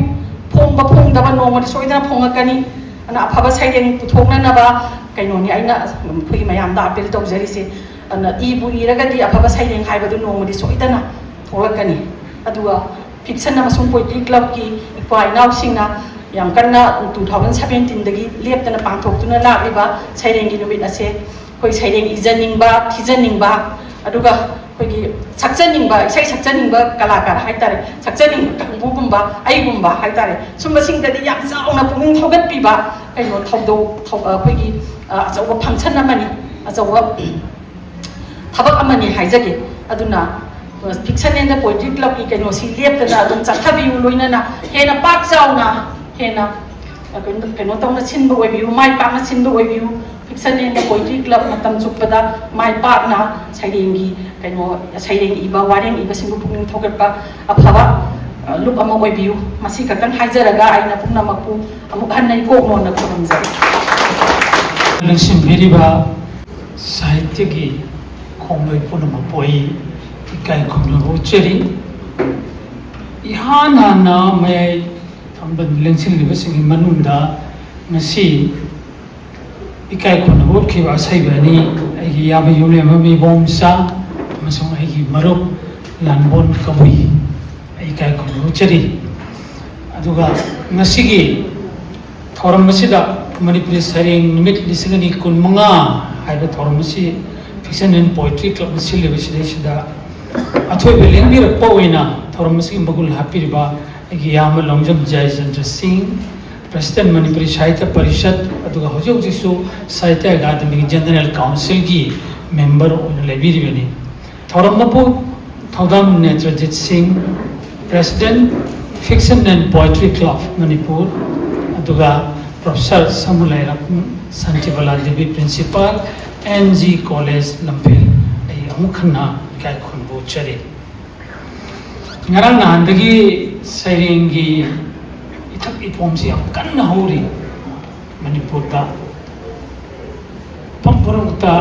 ꯐꯣꯡꯕ ꯐꯣꯡꯗꯕ ꯅꯣꯡꯃꯗꯤ ꯁꯣꯏꯗꯅ ꯐꯣꯡꯉꯛꯀꯅꯤ꯫ ꯑꯗꯨꯅ ꯑꯐꯕ ꯁꯩꯔꯦꯡ ꯄꯨꯊꯣꯛꯅꯅꯕ ꯀꯩꯅꯣꯅꯤ ꯑꯩꯅ ꯑꯩꯈꯣꯏꯒꯤ ꯃꯌꯥꯝꯗ ꯑꯄꯤꯜ ꯇꯧꯖꯔꯤꯁꯦ꯫ ꯑꯗꯨꯅ ꯏꯕꯨ ꯏꯔꯒꯗꯤ ꯑꯐꯕ ꯁꯩꯔꯦꯡ ꯍꯥꯏꯕꯗꯨ ꯅꯣꯡꯃꯗꯤ ꯁꯣꯏꯗꯅ ꯊꯣꯛꯂꯛꯀꯅꯤ꯫ ꯑꯗꯨꯒ ꯐꯤꯛꯁꯟ ꯑꯃꯁꯨꯡ ꯄꯣꯏꯇ꯭ꯔꯤ ꯀ꯭ꯂꯕꯀꯤ ꯏꯄ꯭ꯋꯥ ꯏꯅꯥꯎꯁꯤꯡꯅ ꯌꯥꯝ ꯀꯟꯅ two thousand seventeenꯗꯒꯤ ꯂꯦꯞꯇꯅ ꯄꯥꯡꯊꯣꯛꯇꯨꯅ ꯂꯥꯛꯂꯤꯕ ꯁꯩꯔꯦꯡꯒꯤ ꯅꯨꯃꯤꯠ ꯑꯁꯦ ꯑꯩꯈꯣꯏ ꯁꯩꯔꯦꯡ ꯏꯖꯅꯤꯡꯕ, ꯊꯤꯖꯅꯤꯡꯕ, ꯑꯗꯨꯒ ꯑꯩꯈꯣꯏꯒꯤ ꯁꯛꯆꯅꯤꯡꯕ, ꯏꯁꯩ ꯁꯛꯆꯅꯤꯡꯕ ꯀꯂꯥꯀꯥꯔ ꯍꯥꯏꯇꯥꯔꯦ, ꯁꯛꯆꯅꯤꯡꯕ ꯀꯥꯡꯕꯨꯒꯨꯝꯕ, ꯑꯩꯒꯨꯝꯕ ꯍꯥꯏꯇꯥꯔꯦ, ꯁꯨꯝꯕꯁꯤꯡꯗꯗꯤ ꯌꯥꯝ ꯆꯥꯎꯅ ꯄꯨꯛꯅꯤꯡ ꯊꯧꯒꯠꯄꯤꯕ ꯀꯩꯅꯣ ꯊꯧꯗꯣꯛ, ꯊꯧ-, ꯑꯩꯈꯣꯏꯒꯤ, ꯑ, ꯑꯆꯧꯕ ꯐꯪꯁꯟ ꯑꯃꯅꯤ꯫ ꯑꯆꯧꯕ ꯊꯕꯛ ꯑꯃꯅꯤ ꯍꯥꯏꯖꯒꯦ꯫ ꯑꯗꯨꯅ Fiction and Poetry Clubꯀꯤ ꯀꯩꯅꯣꯁꯤ ꯂꯦꯞꯇꯅ ꯑꯗꯨꯝ ꯆꯠꯊꯕꯤꯌꯨ, ꯂꯣꯏꯅꯅ ꯍꯦꯟꯅ ꯄꯥꯛ ꯆꯥꯎꯅ, ꯍꯦꯟꯅ ꯀꯩꯅꯣ ꯇꯧꯅ ꯁꯤꯟꯕ ꯑꯣꯏꯕꯤꯌꯨ, ꯃꯥꯏ ꯄꯥꯛꯅ ꯁꯤꯟꯕ ꯑꯣꯏꯕꯤꯌꯨ꯫ Fiction and Poetry Club ꯃꯇꯝ ꯆꯨꯞꯄꯗ ꯃꯥꯏ ꯄꯥꯛꯅ ꯁꯩꯔꯦꯡꯒꯤ ꯀꯩꯅꯣ, ꯁꯩꯔꯦꯡ ꯏꯕ, ꯋꯥꯔꯦꯡ ꯏꯕꯁꯤꯡꯕꯨ ꯄꯨꯛꯅꯤꯡ ꯊꯧꯒꯠꯄ ꯑꯐꯕ ꯂꯨꯞ ꯑꯃ ꯑꯣꯏꯕꯤꯌꯨ꯫ ꯃꯁꯤ ꯈꯛꯇꯪ ꯍꯥꯏꯖꯔꯒ ꯑꯩꯅ ꯄꯨꯝꯅꯃꯛꯄꯨ ꯑꯃꯨꯛ ꯍꯟꯅ ꯏꯀꯣꯛ ꯅꯣꯟꯅ ꯈꯨꯔꯨꯝꯖꯔꯤ꯫ ꯂꯦꯡꯁꯤꯟꯕꯤꯔꯤꯕ ꯁꯥꯍꯤꯇ꯭ꯌꯒꯤ ꯈꯣꯡꯂꯣꯏ ꯄꯨꯝꯅꯃꯛꯄꯨ ꯑꯩ ꯏꯀꯥꯏ ꯈꯨꯝꯅꯕ ꯎꯠꯆꯔꯤ꯫ ꯏꯍꯥꯟ ꯍꯥꯟꯅ ꯃꯌꯥꯏ ꯊꯪꯕ ꯂꯦꯡꯁꯤꯜꯂꯤꯕꯁꯤꯡꯒꯤ ꯃꯅꯨꯡꯗ ꯉꯁꯤ ꯏꯀꯥꯏ ꯈꯨꯝꯅꯕ ꯎꯠꯈꯤꯕ ꯑꯁꯩꯕ ꯑꯅꯤ, ꯑꯩꯒꯤ ꯏꯌꯥꯝꯕ ꯌꯨꯝꯂꯦꯝꯕ ꯏꯕꯣꯝꯆꯥ ꯑꯃꯁꯨꯡ ꯑꯩꯒꯤ ꯃꯔꯨꯞ ꯂꯥꯟꯕꯣꯟ ꯀꯕꯨꯏ, ꯑꯩ ꯏꯀꯥꯏ ꯈꯨꯝꯅꯕ ꯎꯠꯆꯔꯤ꯫ ꯑꯗꯨꯒ ꯉꯁꯤꯒꯤ ꯊꯧꯔꯝ ꯑꯁꯤꯗ ꯃꯅꯤꯄꯨꯔꯤ ꯁꯩꯔꯦꯡ ꯅꯨꯃꯤꯠ ꯂꯤꯁꯤꯡ ꯑꯅꯤ ꯀꯨꯟꯃꯉꯥ ꯍꯥꯏꯕ ꯊꯧꯔꯝ ꯑꯁꯤ Fiction and Poetry Clubꯅ ꯁꯤꯜꯂꯤꯕ ꯁꯤꯗꯩꯁꯤꯗ ꯑꯊꯣꯏꯕ ꯂꯦꯡꯕꯤꯔꯛꯄ ꯑꯣꯏꯅ ꯊꯧꯔꯝ ꯑꯁꯤꯒꯤ ꯃꯒꯨꯟ ꯍꯥꯞꯄꯤꯔꯤꯕ ꯑꯩꯒꯤ ꯏꯌꯥꯝꯕ ꯂꯣꯡꯖꯝ ꯖꯌꯆꯟꯗ꯭ꯔ ꯁꯤꯡ, President ꯃꯅꯤꯄꯨꯔꯤ ꯁꯥꯍꯤꯇ꯭ꯌ ꯄꯔꯤꯁꯠ, ꯑꯗꯨꯒ ꯍꯧꯖꯤꯛ ꯍꯧꯖꯤꯛꯁꯨ ꯁꯥꯍꯤꯇ꯭ꯌ ꯑꯀꯥꯗꯃꯤꯒꯤ General Councilꯒꯤ member ꯑꯣꯏꯅ ꯂꯩꯕꯤꯔꯤꯕꯅꯤ꯫ ꯊꯧꯔꯝ ꯃꯄꯨ ꯊꯧꯗꯥꯝ ꯅꯦꯇ꯭ꯔꯖꯤꯠ ꯁꯤꯡ, President Fiction and Poetry Club Manipur, ꯑꯗꯨꯒ Professor Samuleirak Shantibala Devi, Principal N G college Lamphel, ꯑꯩ ꯑꯃꯨꯛ ꯍꯟꯅ ꯏꯀꯥꯏ ꯈꯨꯝꯅꯕ ꯎꯠꯆꯔꯤ꯫ ꯉꯔꯥꯡ ꯅꯍꯥꯟꯗꯒꯤ ꯁꯩꯔꯦꯡꯒꯤ ꯏꯊꯛ ꯏꯄꯣꯝꯁꯤ ꯌꯥꯝ ꯀꯟꯅ ꯍꯧꯔꯤ ꯃꯅꯤꯄꯨꯔꯗ꯫ ꯃꯐꯝ ꯄꯨꯝꯅꯃꯛꯇ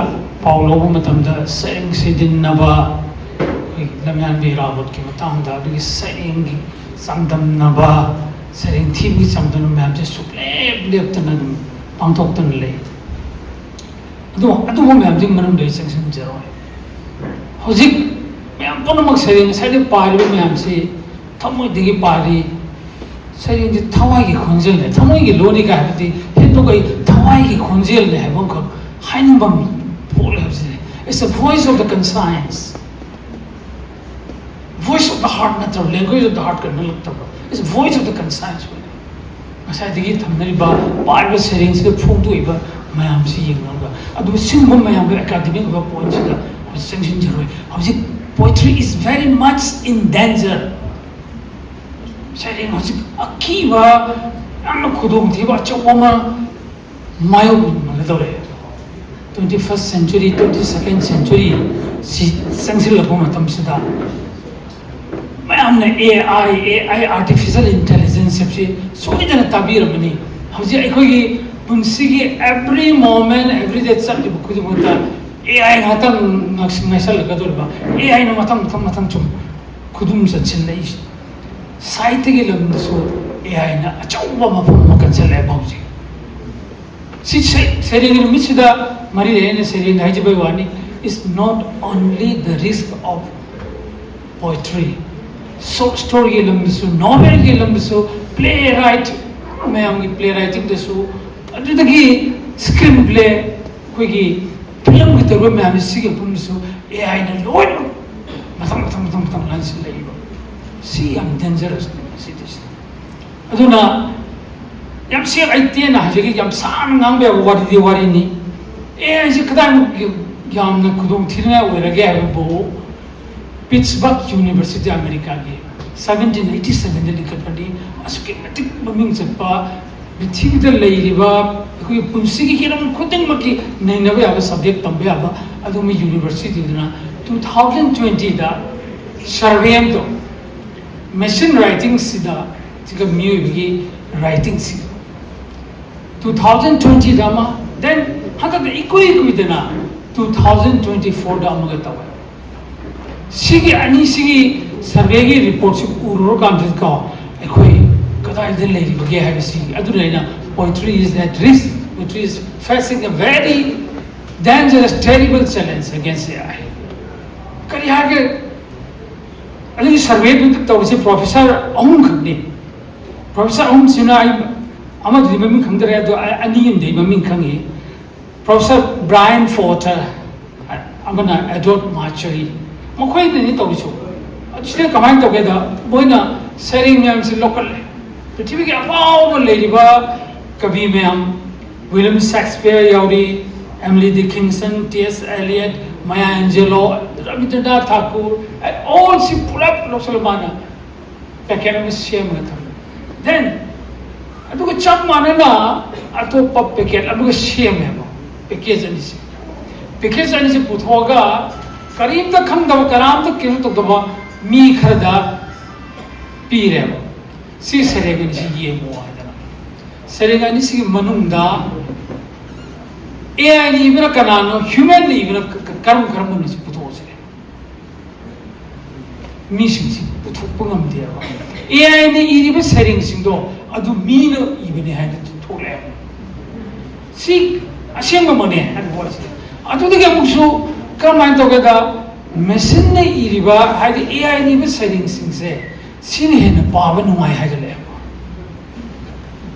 ꯄꯥꯎ ꯂꯧꯕ ꯃꯇꯝꯗ ꯁꯩꯔꯦꯡ ꯁꯩꯗꯤꯟꯅꯕ, ꯑꯩꯈꯣꯏ ꯂꯝꯌꯥꯟꯕ ꯏꯔꯥꯕꯣꯠꯀꯤ ꯃꯇꯥꯡꯗ, ꯑꯗꯒꯤ ꯁꯩꯔꯦꯡꯒꯤ ꯆꯥꯡꯗꯝꯅꯕ, ꯁꯩꯔꯦꯡ ꯊꯤꯕꯒꯤ ꯆꯥꯡꯗꯝꯅꯕ ꯃꯌꯥꯝꯁꯦ ꯁꯨꯛꯂꯦꯞ ꯂꯦꯞꯇꯅ ꯑꯗꯨꯝ ꯄꯥꯡꯊꯣꯛꯇꯨꯅ ꯂꯩ꯫ ꯑꯗꯨ ꯑꯗꯨꯒꯨꯝꯕ ꯃꯌꯥꯝꯗꯨꯒꯤ ꯃꯅꯨꯡꯗ ꯑꯩ ꯆꯪꯁꯤꯟꯖꯔꯣꯏ꯫ ꯍꯧꯖꯤꯛ ꯃꯌꯥꯝ ꯄꯨꯝꯅꯃꯛ ꯁꯩꯔꯦꯡ ꯉꯁꯥꯏꯗꯒꯤ ꯄꯥꯔꯤꯕ ꯃꯌꯥꯝꯁꯤ ꯊꯃꯣꯏꯗꯒꯤ ꯄꯥꯔꯤ꯫ ꯁꯩꯔꯦꯡꯁꯤ ꯊꯋꯥꯏꯒꯤ ꯈꯣꯟꯖꯦꯜꯅꯦ, ꯊꯃꯣꯏꯒꯤ ꯂꯣꯟꯅꯤ ꯀꯥꯏ ꯍꯥꯏꯕꯗꯤ ꯍꯦꯟꯗꯣꯛ ꯑꯩ ꯊꯋꯥꯏꯒꯤ ꯈꯣꯟꯖꯦꯜꯅꯦ ꯍꯥꯏꯕ ꯑꯃꯈꯛ ꯍꯥꯏꯅꯤꯡꯕ ꯑꯃ ꯄꯣꯛꯂꯦ ꯍꯥꯏꯕꯁꯤꯅꯦ꯫ It's the voice of the conscience. Voice of the heart ꯅꯠꯇ꯭ꯔꯕ, language of the heart ꯀ ꯅꯠꯂꯛꯇꯕ, it's voice of the conscience ꯑꯣꯏꯔꯦ꯫ ꯉꯁꯥꯏꯗꯒꯤ ꯊꯝꯅꯔꯤꯕ, ꯄꯥꯔꯤꯕ ꯁꯩꯔꯦꯡꯁꯤꯗ ꯐꯣꯡꯗꯣꯛꯏꯕ ꯃꯌꯥꯝꯁꯤ ꯌꯦꯡꯂꯒ, ꯑꯗꯨꯕꯨ ꯁꯤꯒꯨꯝꯕ ꯃꯌꯥꯝꯒꯤ ꯑꯦꯀꯥꯗꯃꯤꯛ ꯑꯣꯏꯕ ꯄꯣꯏꯟꯁꯤꯗ ꯍꯧꯖꯤꯛ ꯆꯪꯁꯤꯟꯖꯔꯣꯏ꯫ ꯍꯧꯖꯤꯛ poetry is very much in danger꯫ ꯁꯩꯔꯦꯡ ꯍꯧꯖꯤꯛ ꯑꯀꯤꯕ, ꯌꯥꯝꯅ ꯈꯨꯗꯣꯡꯊꯤꯕ ꯑꯆꯧꯕ ꯑꯃ ꯃꯥꯌꯣꯛꯅꯒꯗꯧꯔꯦ꯫ Twenty first century, twenty second century ꯁꯤ ꯆꯪꯁꯤꯜꯂꯛꯄ ꯃꯇꯝꯁꯤꯗ, ꯃꯌꯥꯝꯅ AI, AI, artificial intelligence ꯍꯥꯏꯕꯁꯤ ꯁꯣꯏꯗꯅ ꯇꯥꯕꯤꯔꯝꯃꯅꯤ꯫ ꯍꯧꯖꯤꯛ ꯑꯩꯈꯣꯏꯒꯤ ꯄꯨꯟꯁꯤꯒꯤ every moment, every day ꯆꯠꯂꯤꯕ ꯈꯨꯗꯤꯡꯃꯛꯇ AI ꯉꯥꯛꯇꯪ ꯉꯥꯏꯁꯜꯂꯛꯀꯗꯧꯔꯤꯕ, AIꯅ ꯃꯊꯪ ꯃꯊꯪ ꯃꯊꯪ ꯁꯨꯝ ꯈꯨꯗꯨꯝ ꯆꯟꯁꯤꯜꯂꯛꯏꯁꯦ꯫ ꯁꯥꯍꯤꯇ꯭ꯌꯒꯤ ꯂꯝꯗꯁꯨ AIꯅ ꯑꯆꯧꯕ ꯃꯐꯝ ꯑꯃ ꯀꯟꯁꯤꯜꯂꯛꯑꯦꯕ ꯍꯧꯖꯤꯛ꯫ ꯁꯤ ꯁꯩ-, ꯁꯩꯔꯦꯡꯒꯤ ꯅꯨꯃꯤꯠꯁꯤꯗ ꯃꯔꯤ ꯂꯩꯅꯅ ꯁꯩꯔꯦꯡ ꯍꯥꯏꯖꯕꯩ ꯋꯥꯅꯤ, is not only the risk of poetry, short storyꯒꯤ ꯂꯝꯗꯁꯨ, novelꯒꯤ ꯂꯝꯗꯁꯨ, playwright ꯃꯌꯥꯝꯒꯤ playwritingꯗꯁꯨ, ꯑꯗꯨꯗꯒꯤ screenplay, ꯑꯩꯈꯣꯏꯒꯤ ꯐꯤꯂꯝꯒꯤ ꯇꯧꯔꯤꯕ ꯃꯌꯥꯝꯁꯤ, ꯁꯤꯒꯤ ꯃꯐꯝꯗꯁꯨ AIꯅ ꯂꯣꯏꯅꯃꯛ ꯃꯊꯪ ꯃꯊꯪ ꯃꯊꯪ ꯃꯊꯪ ꯂꯥꯟꯁꯤꯜꯂꯛꯏꯕ꯫ ꯁꯤ ꯌꯥꯝ dangerousꯅꯤ ꯁꯤꯗꯩꯁꯤꯗ꯫ ꯑꯗꯨꯅ ꯌꯥꯝ ꯁꯦꯡ ꯑꯩ ꯇꯦꯟꯅ ꯍꯥꯏꯖꯒꯦ, ꯌꯥꯝ ꯁꯥꯡꯅ ꯉꯥꯡꯕ ꯌꯥꯕ ꯋꯥꯔꯤꯗꯤ ꯋꯥꯔꯤꯅꯤ꯫ AIꯁꯤ ꯀꯗꯥꯏꯃꯨꯛ ꯌꯥꯝꯅ ꯈꯨꯗꯣꯡ ꯊꯤꯅꯤꯡꯉꯥꯏ ꯑꯣꯏꯔꯒꯦ ꯍꯥꯏꯕꯕꯨ, Pittsburgh University, ꯑꯃꯦꯔꯤꯀꯥꯒꯤ seventeen eighty sevenꯗ ꯂꯤꯡꯈꯠꯄꯅꯤ꯫ ꯑꯁꯨꯛꯀꯤ ꯃꯇꯤꯛ ꯃꯃꯤꯡ ꯆꯠꯄ, ꯄ꯭ꯔꯤꯊꯤꯕꯤꯗ ꯂꯩꯔꯤꯕ ꯑꯩꯈꯣꯏꯒꯤ ꯄꯨꯟꯁꯤꯒꯤ ꯍꯤꯔꯝ ꯈꯨꯗꯤꯡꯃꯛꯀꯤ ꯅꯩꯅꯕ ꯌꯥꯕ subject ꯇꯝꯕ ꯌꯥꯕ ꯑꯗꯨꯒꯨꯝꯕ universityꯗꯨꯅ two thousand twentyꯗ survey ꯑꯃ ꯇꯧ, machine writingꯁꯤꯗ ꯁꯤꯒ ꯃꯤꯑꯣꯏꯕꯒꯤ writingꯁꯤ꯫ Two thousand twentyꯗ ꯑꯃ, then ꯍꯟꯗꯛꯇ ꯏꯀꯨꯏ ꯀꯨꯏꯗꯅ two thousand twenty fourꯗ ꯑꯃꯒ ꯇꯧꯋꯦ꯫ ꯁꯤꯒꯤ ꯑꯅꯤꯁꯤꯒꯤ surveyꯒꯤ reportꯁꯤ ꯎꯔꯨꯔꯀꯥꯟꯗꯀꯣ, ꯑꯩꯈꯣꯏ ꯀꯗꯥꯏꯗ ꯂꯩꯔꯤꯕꯒꯦ ꯍꯥꯏꯕꯁꯤ, ꯑꯗꯨꯅ ꯑꯩꯅ poetry is at risk, poetry is facing a very dangerous, terrible challenge against AI꯫ ꯀꯔꯤ ꯍꯥꯏꯒꯦ? ꯑꯗꯨꯒꯤ surveyꯗꯨ ꯇꯧꯔꯤꯁꯦ professor ꯑꯍꯨꯝꯈꯛꯅꯤ꯫ Professor ꯑꯍꯨꯝꯁꯤꯅ, ꯑꯩ ꯑꯃꯗꯨꯗꯤ ꯃꯃꯤꯡ ꯈꯪꯗꯔꯦ, ꯑꯗꯣ ꯑ-, ꯑꯅꯤ ꯑꯃꯗꯤ ꯃꯃꯤꯡ ꯈꯪꯉꯤ꯫ Professor Brian Porter, ꯑꯃꯅ Edward Marchary, ꯃꯈꯣꯏꯅꯅꯤ ꯇꯧꯔꯤꯁꯨ꯫ ꯑꯗꯨ ꯁꯤꯗ ꯀꯃꯥꯏꯅ ꯇꯧꯒꯦꯗ, ꯃꯣꯏꯅ ꯁꯩꯔꯦꯡ ꯃꯌꯥꯝꯁꯤ ꯂꯧꯈꯠꯂꯦ, ꯄ꯭ꯔꯤꯊꯤꯕꯤꯒꯤ ꯑꯐꯥꯎꯕ ꯂꯩꯔꯤꯕ ꯀꯕꯤ ꯃꯌꯥꯝ, William Shakespeare ꯌꯥꯎꯔꯤ, Emily Dickinson, T S Eliot, Maya Angelou, Rabindranath Tagore, ꯑꯣꯜꯁꯤ ꯄꯨꯂꯞ ꯂꯧꯁꯜꯂ ꯃꯥꯅ ꯄꯦꯀꯦꯠ ꯑꯃ ꯁꯦꯝꯃꯒ ꯊꯝꯃꯦ꯫ Then ꯑꯗꯨꯒ ꯆꯞ ꯃꯥꯟꯅꯅ ꯑꯇꯣꯞꯄ ꯄꯦꯀꯦꯠ ꯑꯃꯒ ꯁꯦꯝꯃꯦꯕ꯫ ꯄꯦꯀꯦꯖ ꯑꯅꯤꯁꯦ, ꯄꯦꯀꯦꯖ ꯑꯅꯤꯁꯦ ꯄꯨꯊꯣꯛꯑꯒ ꯀꯔꯤꯝꯇ ꯈꯪꯗꯕ, ꯀꯅꯥꯝꯇ ꯀꯩꯅꯣ ꯇꯧꯗꯕ ꯃꯤ ꯈꯔꯗ ꯄꯤꯔꯦꯕ꯫ "ꯁꯤ ꯁꯩꯔꯦꯡ ꯑꯅꯤꯁꯤ ꯌꯦꯡꯉꯣ" ꯍꯥꯏꯗꯅ꯫ ꯁꯩꯔꯦꯡ ꯑꯅꯤꯁꯤꯒꯤ ꯃꯅꯨꯡꯗ ꯑꯦ ꯑꯥꯏꯅ ꯏꯕꯅ ꯀꯅꯥꯅꯣ, ꯍ꯭ꯌꯨꯃꯦꯟꯅ ꯏꯕꯅ ꯀ-, ꯀ-, ꯀꯔꯝ ꯀꯔꯝꯕꯅꯣ, ꯁꯤ ꯄꯨꯊꯣꯛꯑꯁꯤꯅꯦ꯫ ꯃꯤꯁꯤꯡꯁꯤ ꯄꯨꯊꯣꯛꯄ ꯉꯝꯗꯦꯕ꯫ ꯑꯦ ꯑꯥꯏꯅ ꯏꯔꯤꯕ ꯁꯩꯔꯦꯡꯁꯤꯡꯗꯣ ꯑꯗꯨ ꯃꯤꯅ ꯏꯕꯅꯦ ꯍꯥꯏꯅ ꯊꯣꯛꯂꯛꯑꯦꯕ꯫ ꯁꯤ ꯑꯁꯦꯡꯕꯃꯛꯅꯦ ꯍꯥꯏꯕ ꯄꯣꯠꯁꯦ꯫ ꯑꯗꯨꯗꯒꯤ ꯑꯃꯨꯛꯁꯨ ꯀꯔꯝꯍꯥꯏꯅ ꯇꯧꯒꯦꯗ, ꯃꯦꯁꯤꯟꯅ ꯏꯔꯤꯕ, ꯍꯥꯏꯗꯤ ꯑꯦ ꯑꯥꯏꯅ ꯏꯕ ꯁꯩꯔꯦꯡꯁꯤꯡꯁꯦ, ꯁꯤꯅ ꯍꯦꯟꯅ ꯄꯥꯕ ꯅꯨꯡꯉꯥꯏ ꯍꯥꯏꯒꯠꯂꯛꯑꯦꯕ꯫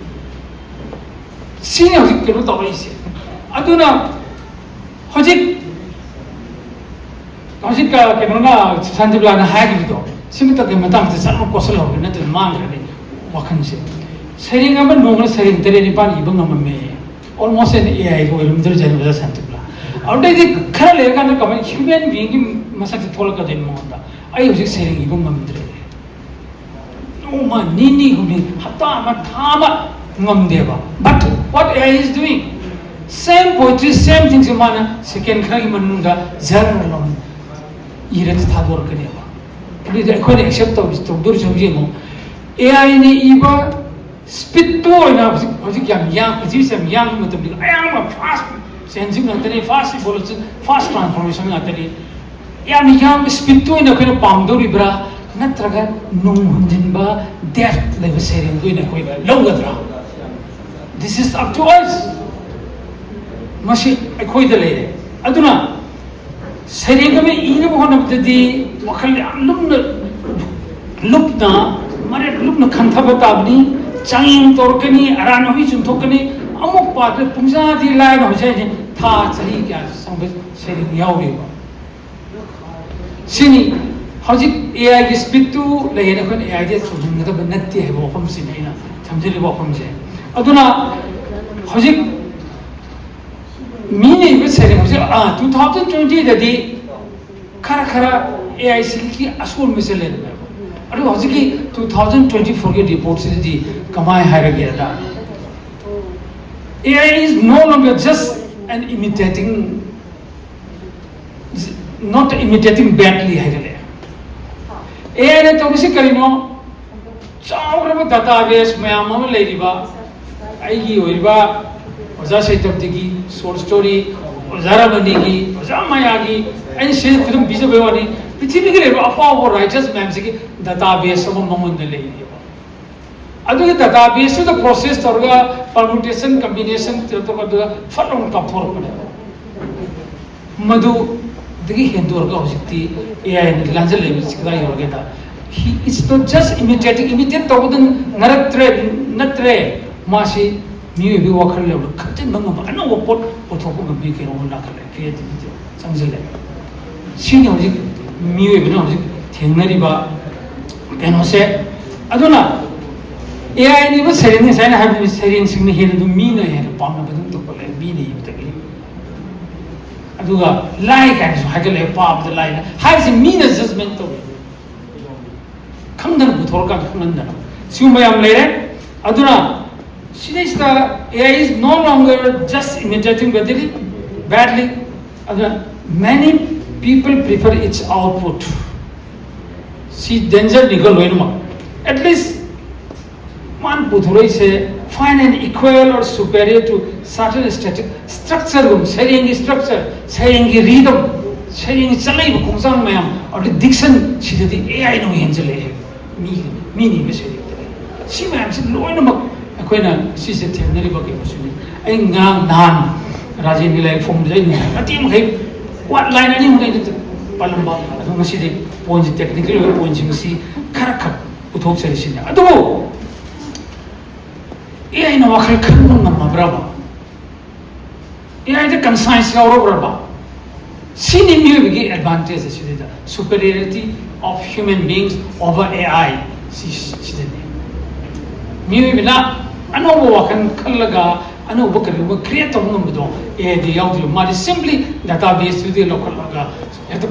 ꯁꯤꯅꯤ ꯍꯧꯖꯤꯛ ꯀꯩꯅꯣ ꯇꯧꯔꯛꯏꯁꯦ꯫ ꯑꯗꯨꯅ ꯍꯧꯖꯤꯛ, ꯍꯧꯖꯤꯛ, ꯑ, ꯀꯩꯅꯣꯅ, ꯁꯥꯟꯇꯤꯕꯂꯥꯅ ꯍꯥꯏꯈꯤꯕꯗꯣ, ꯁꯤꯃꯇꯪꯒꯤ ꯃꯇꯥꯡꯁꯤꯗ ꯆꯠꯅ ꯀꯣꯠꯁꯤꯜꯍꯧꯔꯒꯦ, ꯅꯠꯇ꯭ꯔꯗꯤ ꯃꯥꯡꯈ꯭ꯔꯅꯤ ꯋꯥꯈꯜꯁꯦ꯫ ꯁꯩꯔꯦꯡ ꯑꯃ ꯅꯣꯡꯃꯗ ꯁꯩꯔꯦꯡ ꯇꯔꯦꯠ ꯅꯤꯄꯥꯜ ꯏꯕ ꯉꯝꯃꯝꯃꯦ꯫ Almost an A I ꯒ ꯑꯣꯏꯔꯝꯗꯣꯏꯖꯥꯠꯅꯤ, ꯑꯣꯖꯥ ꯁꯥꯟꯇꯤꯕꯂꯥ꯫ ꯑꯗꯨꯗꯩꯗꯤ ꯈꯔ ꯂꯩꯔꯀꯥꯟꯗ ꯀꯃꯥꯏꯅ human being ꯒꯤ ꯃꯁꯛꯁꯦ ꯊꯣꯛꯂꯛꯀꯗꯣꯏꯅꯣ ꯃꯉꯣꯟꯗ? ꯑꯩ ꯍꯧꯖꯤꯛ ꯁꯩꯔꯦꯡ ꯏꯕ ꯉꯝꯗ꯭ꯔꯦ꯫ ꯅꯣꯡꯃ ꯅꯤꯅꯤ ꯍꯨꯝꯅꯤ, ꯍꯞꯇꯥ ꯑꯃ, ꯊꯥ ꯑꯃ ꯉꯝꯗꯦꯕ꯫ But what A I is doing, same poetry, same thing ꯁꯦ ꯃꯥꯅ ꯁꯦꯀꯦꯟ ꯈꯔꯒꯤ ꯃꯅꯨꯡꯗ ꯖꯔ ꯂꯥꯎꯅ ꯏꯔ ꯊꯥꯗꯣꯔꯛꯀꯅꯦꯕ꯫ ꯑꯗꯨꯗꯤ ꯑꯩꯈꯣꯏꯅ ꯑꯦꯛꯁꯦꯞ ꯇꯧꯗꯣꯔꯤꯁꯦ ꯍꯧꯖꯤꯛ ꯌꯦꯡꯉꯣ꯫ ꯑꯦ ꯑꯥꯏꯅ ꯏꯕ ꯁ꯭ꯄꯤꯠꯇꯨ ꯑꯣꯏꯅ ꯍꯧꯖꯤꯛ, ꯍꯧꯖꯤꯛ ꯌꯥꯝ ꯌꯥꯡ-, ꯄ꯭ꯔꯤꯊꯤꯕꯤꯁꯦ ꯌꯥꯝ ꯌꯥꯡꯕ ꯃꯇꯝꯅꯤꯗ, ꯑꯌꯥꯝꯕ ꯐꯥꯁ ꯆꯦꯟꯖꯤꯡ ꯉꯥꯛꯇꯅꯤ, ꯐꯥꯁ ꯏꯚꯣꯂꯨꯁꯟ, ꯐꯥꯁ ꯇ꯭ꯔꯥꯟꯁꯐꯣꯔꯃꯦꯁꯟ ꯉꯥꯛꯇꯅꯤ꯫ ꯌꯥꯝꯅ ꯌꯥꯡꯕ ꯁ꯭ꯄꯤꯠꯇꯨ ꯑꯣꯏꯅ ꯑꯩꯈꯣꯏꯅ ꯄꯥꯝꯗꯧꯔꯤꯕ꯭ꯔꯥ, ꯅꯠꯇ꯭ꯔꯒ ꯅꯨꯡ ꯍꯨꯟꯖꯤꯟꯕ, ꯗꯦꯞꯊ ꯂꯩꯕ ꯁꯩꯔꯦꯡꯗꯨ ꯑꯣꯏꯅ ꯑꯩꯈꯣꯏ ꯂꯧꯒꯗ꯭ꯔꯥ? This is up to us. ꯃꯁꯤ ꯑꯩꯈꯣꯏꯗ ꯂꯩꯔꯦ꯫ ꯑꯗꯨꯅ ꯁꯩꯔꯦꯡ ꯑꯃ ꯏꯅꯕ ꯍꯣꯠꯅꯕꯗꯗꯤ ꯋꯥꯈꯜ ꯌꯥꯝ ꯂꯨꯝꯅ, ꯂꯨꯞꯅ, ꯃꯔꯦꯛ ꯂꯨꯞꯅ ꯈꯟꯊꯕ ꯇꯥꯕꯅꯤ꯫ ꯆꯥꯡꯌꯦꯡ ꯇꯧꯔꯛꯀꯅꯤ, ꯑꯔꯥꯟ ꯑꯍꯣꯏ ꯆꯨꯝꯊꯣꯛꯀꯅꯤ꯫ ꯑꯃꯨꯛ ꯄꯥꯕꯗ ꯄꯨꯡꯖꯥꯗꯤ ꯂꯥꯏꯅ ꯍꯧꯖꯤꯛ ꯍꯧꯖꯤꯛ ꯊꯥ ꯆꯍꯤ ꯀꯌꯥ ꯆꯪꯕ ꯁꯩꯔꯦꯡ ꯌꯥꯎꯔꯤꯕ꯫ ꯁꯤꯅꯤ ꯍꯧꯖꯤꯛ ꯑꯦ ꯑꯥꯏꯒꯤ ꯁ꯭ꯄꯤꯠꯇꯨ ꯂꯩꯌꯦꯅ ꯑꯩꯈꯣꯏꯅ ꯑꯦ ꯑꯥꯏꯗ ꯆꯨꯝꯍꯟꯒꯗꯕ ꯅꯠꯇꯦ ꯍꯥꯏꯕ ꯋꯥꯐꯝꯁꯤꯅꯤ ꯑꯩꯅ ꯊꯝꯖꯔꯤꯕ ꯋꯥꯐꯝꯁꯦ꯫ ꯑꯗꯨꯅ ꯍꯧꯖꯤꯛ ꯃꯤꯅ ꯏꯕ ꯁꯩꯔꯦꯡ ꯍꯧꯖꯤꯛ, ꯑꯥ, ꯇꯨ ꯊꯥꯎꯖꯟ ꯇ꯭ꯋꯦꯟꯇꯤꯗꯗꯤ ꯈꯔ ꯈꯔ ꯑꯦ ꯑꯥꯏ ꯁꯤꯒꯤ ꯑꯁꯣꯟꯕꯁꯦ ꯂꯩꯔꯝꯃꯦꯕ꯫ ꯑꯗꯨꯒ ꯍꯧꯖꯤꯛꯀꯤ ꯇꯨ ꯊꯥꯎꯖꯟ ꯇ꯭ꯋꯦꯟꯇꯤ ꯐꯣꯔꯒꯤ ꯔꯤꯄꯣꯔꯠꯁꯤꯗꯗꯤ ꯀꯃꯥꯏꯅ ꯍꯥꯏꯔꯒꯦꯗ, "AI is no longer just an imitating, not imitating badly" ꯍꯥꯏꯒꯠꯂꯛꯑꯦ꯫ ꯑꯦ ꯑꯥꯏꯅ ꯇꯧꯔꯤꯁꯤ ꯀꯔꯤꯅꯣ? ꯆꯥꯎꯈ꯭ꯔꯕ ꯗꯇꯥ ꯕꯦꯁ ꯃꯌꯥꯝ ꯑꯃ ꯂꯩꯔꯤꯕ, ꯑꯩꯒꯤ ꯑꯣꯏꯔꯤꯕ ꯑꯣꯖꯥ ꯁꯩꯇꯕꯗꯒꯤ, ꯁꯣꯔꯠ ꯁ꯭ꯇꯣꯔꯤ, ꯑꯣꯖꯥ ꯔꯃꯅꯤꯒꯤ, ꯑꯣꯖꯥ ꯃꯌꯥꯒꯤ, ꯑꯩꯅ ꯁꯤꯗ ꯈꯨꯗꯝ ꯄꯤꯖꯕꯩ ꯋꯥꯅꯤ, ꯄ꯭ꯔꯤꯊꯤꯕꯤꯒꯤ ꯂꯩꯔꯤꯕ ꯑꯐꯥꯎꯕ ꯔꯥꯏꯇꯔꯁ ꯃꯌꯥꯝꯁꯤꯒꯤ ꯗꯇꯥ ꯕꯦꯁ ꯑꯃ ꯃꯉꯣꯟꯗ ꯂꯩꯔꯤꯑꯕ꯫ ꯑꯗꯨꯒꯤ ꯗꯇꯥ ꯕꯦꯁꯇꯨꯗ ꯄ꯭ꯔꯣꯁꯦꯁ ꯇꯧꯔꯒ, ꯄꯔꯃꯨꯇꯦꯁꯟ, ꯀꯝꯕꯤꯅꯦꯁꯟ ꯇꯧꯔꯒ, ꯑꯗꯨꯒ ꯐꯠ ꯂꯥꯎꯅ ꯀꯥꯞꯊꯣꯔꯛꯄꯅꯦꯕ꯫ ꯃꯗꯨꯗꯒꯤ ꯍꯦꯟꯗꯣꯔꯒ ꯍꯧꯖꯤꯛꯇꯤ ꯑꯦ ꯑꯥꯏꯅ ꯂꯥꯟꯖꯜꯂꯛꯏꯕꯁꯤ ꯀꯗꯥꯏ ꯌꯧꯔꯒꯦꯗ, he is not just imitating, imitate ꯇꯧꯕꯗ ꯅꯠꯇ꯭ꯔꯦ, ꯅꯠꯇ꯭ꯔꯦ, ꯃꯥꯁꯤ ꯃꯤꯑꯣꯏꯕꯒꯤ ꯋꯥꯈꯜ ꯂꯧꯅ ꯈꯟꯖꯤꯟꯕ ꯉꯝꯕ ꯑꯅꯧꯕ ꯄꯣꯠ ꯄꯨꯊꯣꯛꯄ ꯉꯝꯕꯤ ꯀꯩꯅꯣꯝ ꯂꯥꯛꯈꯠꯂꯦ, ꯀ꯭ꯔꯤꯌꯦꯇꯤꯚꯤꯇꯤ ꯆꯪꯁꯤꯜꯂꯦ꯫ ꯁꯤꯅꯤ ꯍꯧꯖꯤꯛ ꯃꯤꯑꯣꯏꯕꯅ ꯍꯧꯖꯤꯛ ꯊꯦꯡꯅꯔꯤꯕ ꯀꯩꯅꯣꯁꯦ꯫ ꯑꯗꯨꯅ ꯑꯦ ꯑꯥꯏꯅ ꯏꯕ ꯁꯩꯔꯦꯡ, ꯉꯁꯥꯏꯅ ꯍꯥꯏꯕꯗꯨ, ꯁꯩꯔꯦꯡꯁꯤꯡꯅ ꯍꯦꯟꯅ ꯑꯗꯨꯝ ꯃꯤꯅ ꯍꯦꯟꯅ ꯄꯥꯝꯅꯕ ꯑꯗꯨꯝ ꯇꯧꯈꯠꯂꯛꯑꯦ, ꯃꯤꯅ ꯏꯕꯗꯒꯤ꯫ ꯑꯗꯨꯒ ꯂꯥꯏ ꯀꯥꯏꯅꯁꯨ ꯍꯥꯏꯒꯠꯂꯛꯑꯦ, ꯄꯥꯕꯗ ꯂꯥꯏꯅ ꯍꯥꯏꯔꯤꯁꯦ ꯃꯤꯅ ꯖꯖꯃꯦꯟ ꯇꯧꯋꯦ, ꯈꯪꯗꯅ ꯄꯨꯊꯣꯔꯛꯀꯥꯟꯗ ꯈꯪꯍꯟꯗꯅ꯫ ꯁꯤꯒꯨꯝꯕ ꯌꯥꯝ ꯂꯩꯔꯦ꯫ ꯑꯗꯨꯅ ꯁꯤꯗꯩꯁꯤꯗ AI is no longer just imitating badly, badly. ꯑꯗꯨꯅ many people prefer its output. ꯁꯤ ꯗꯦꯟꯖꯔꯅꯤꯀꯣ ꯂꯣꯏꯅꯃꯛ꯫ At least ꯃꯥꯅ ꯄꯨꯊꯣꯔꯛꯏꯁꯦ fine and equal or superior to certain static structure ꯒꯨꯝꯕ, ꯁꯩꯔꯦꯡꯒꯤ structure, ꯁꯩꯔꯦꯡꯒꯤ rhythm, ꯁꯩꯔꯦꯡꯒꯤ ꯆꯠꯅꯔꯤꯕ ꯈꯣꯡꯆꯥꯡ ꯃꯌꯥꯝ, ꯑꯗꯨ diction ꯁꯤꯗꯗꯤ AI ꯅ ꯍꯦꯟꯖꯜꯂꯛꯑꯦ꯫ ꯃꯤ, ꯃꯤꯅ ꯏꯕ ꯁꯩꯔꯦꯡꯗ ꯁꯤ ꯃꯌꯥꯝꯁꯤ ꯂꯣꯏꯅꯃꯛ ꯑꯩꯈꯣꯏꯅ ꯁꯤꯁꯦ ꯊꯦꯡꯅꯔꯤꯕ ꯀꯩꯅꯣꯁꯤꯅꯤ꯫ ꯑꯩ ꯉꯔꯥꯡ ꯅꯍꯥꯟ ꯔꯥꯖꯦꯟꯒꯤ ꯂꯥꯏꯔꯤꯛ ꯐꯣꯡꯕꯗ ꯑꯩꯅ ꯃꯇꯦꯛ ꯃꯈꯩ ꯋꯥ ꯂꯥꯏꯟ ꯑꯅꯤ ꯑꯍꯨꯝ ꯑꯩꯅ ꯄꯜꯂꯝꯕ, ꯑꯗꯣ ꯉꯁꯤꯗꯤ ꯄꯣꯏꯟꯁꯦ, ꯇꯦꯛꯅꯤꯀꯦꯜ ꯑꯣꯏꯕ ꯄꯣꯏꯟꯁꯤꯡ ꯑꯁꯤ ꯈꯔꯈꯛ ꯄꯨꯊꯣꯛꯆꯔꯤꯁꯤꯅꯤ꯫ ꯑꯗꯨꯕꯨ AI ꯅ ꯋꯥꯈꯜ ꯈꯟꯕ ꯉꯝꯃꯕ꯭ꯔꯕ? AI ꯗ conscience ꯌꯥꯎꯔꯕ꯭ꯔꯕ? ꯁꯤꯅꯤ ꯃꯤꯑꯣꯏꯕꯒꯤ advantage ꯑꯁꯤꯗꯩꯗ, superiority of human beings over AI꯫ ꯁꯤ, ꯁꯤꯗꯅꯤ꯫ ꯃꯤꯑꯣꯏꯕꯅ ꯑꯅꯧꯕ ꯋꯥꯈꯜ ꯈꯜꯂꯒ ꯑꯅꯧꯕ ꯀꯔꯤꯒꯨꯝꯕ create ꯇꯧꯕ ꯉꯝꯕꯗꯣ, ꯑꯦ ꯑꯥꯏꯗꯤ ꯌꯥꯎꯗ꯭ꯔꯤꯕ, ꯃꯥꯗꯤ simply databaseꯇꯨꯗꯤ ꯂꯧꯈꯠꯂꯒ ꯍꯦꯛꯇ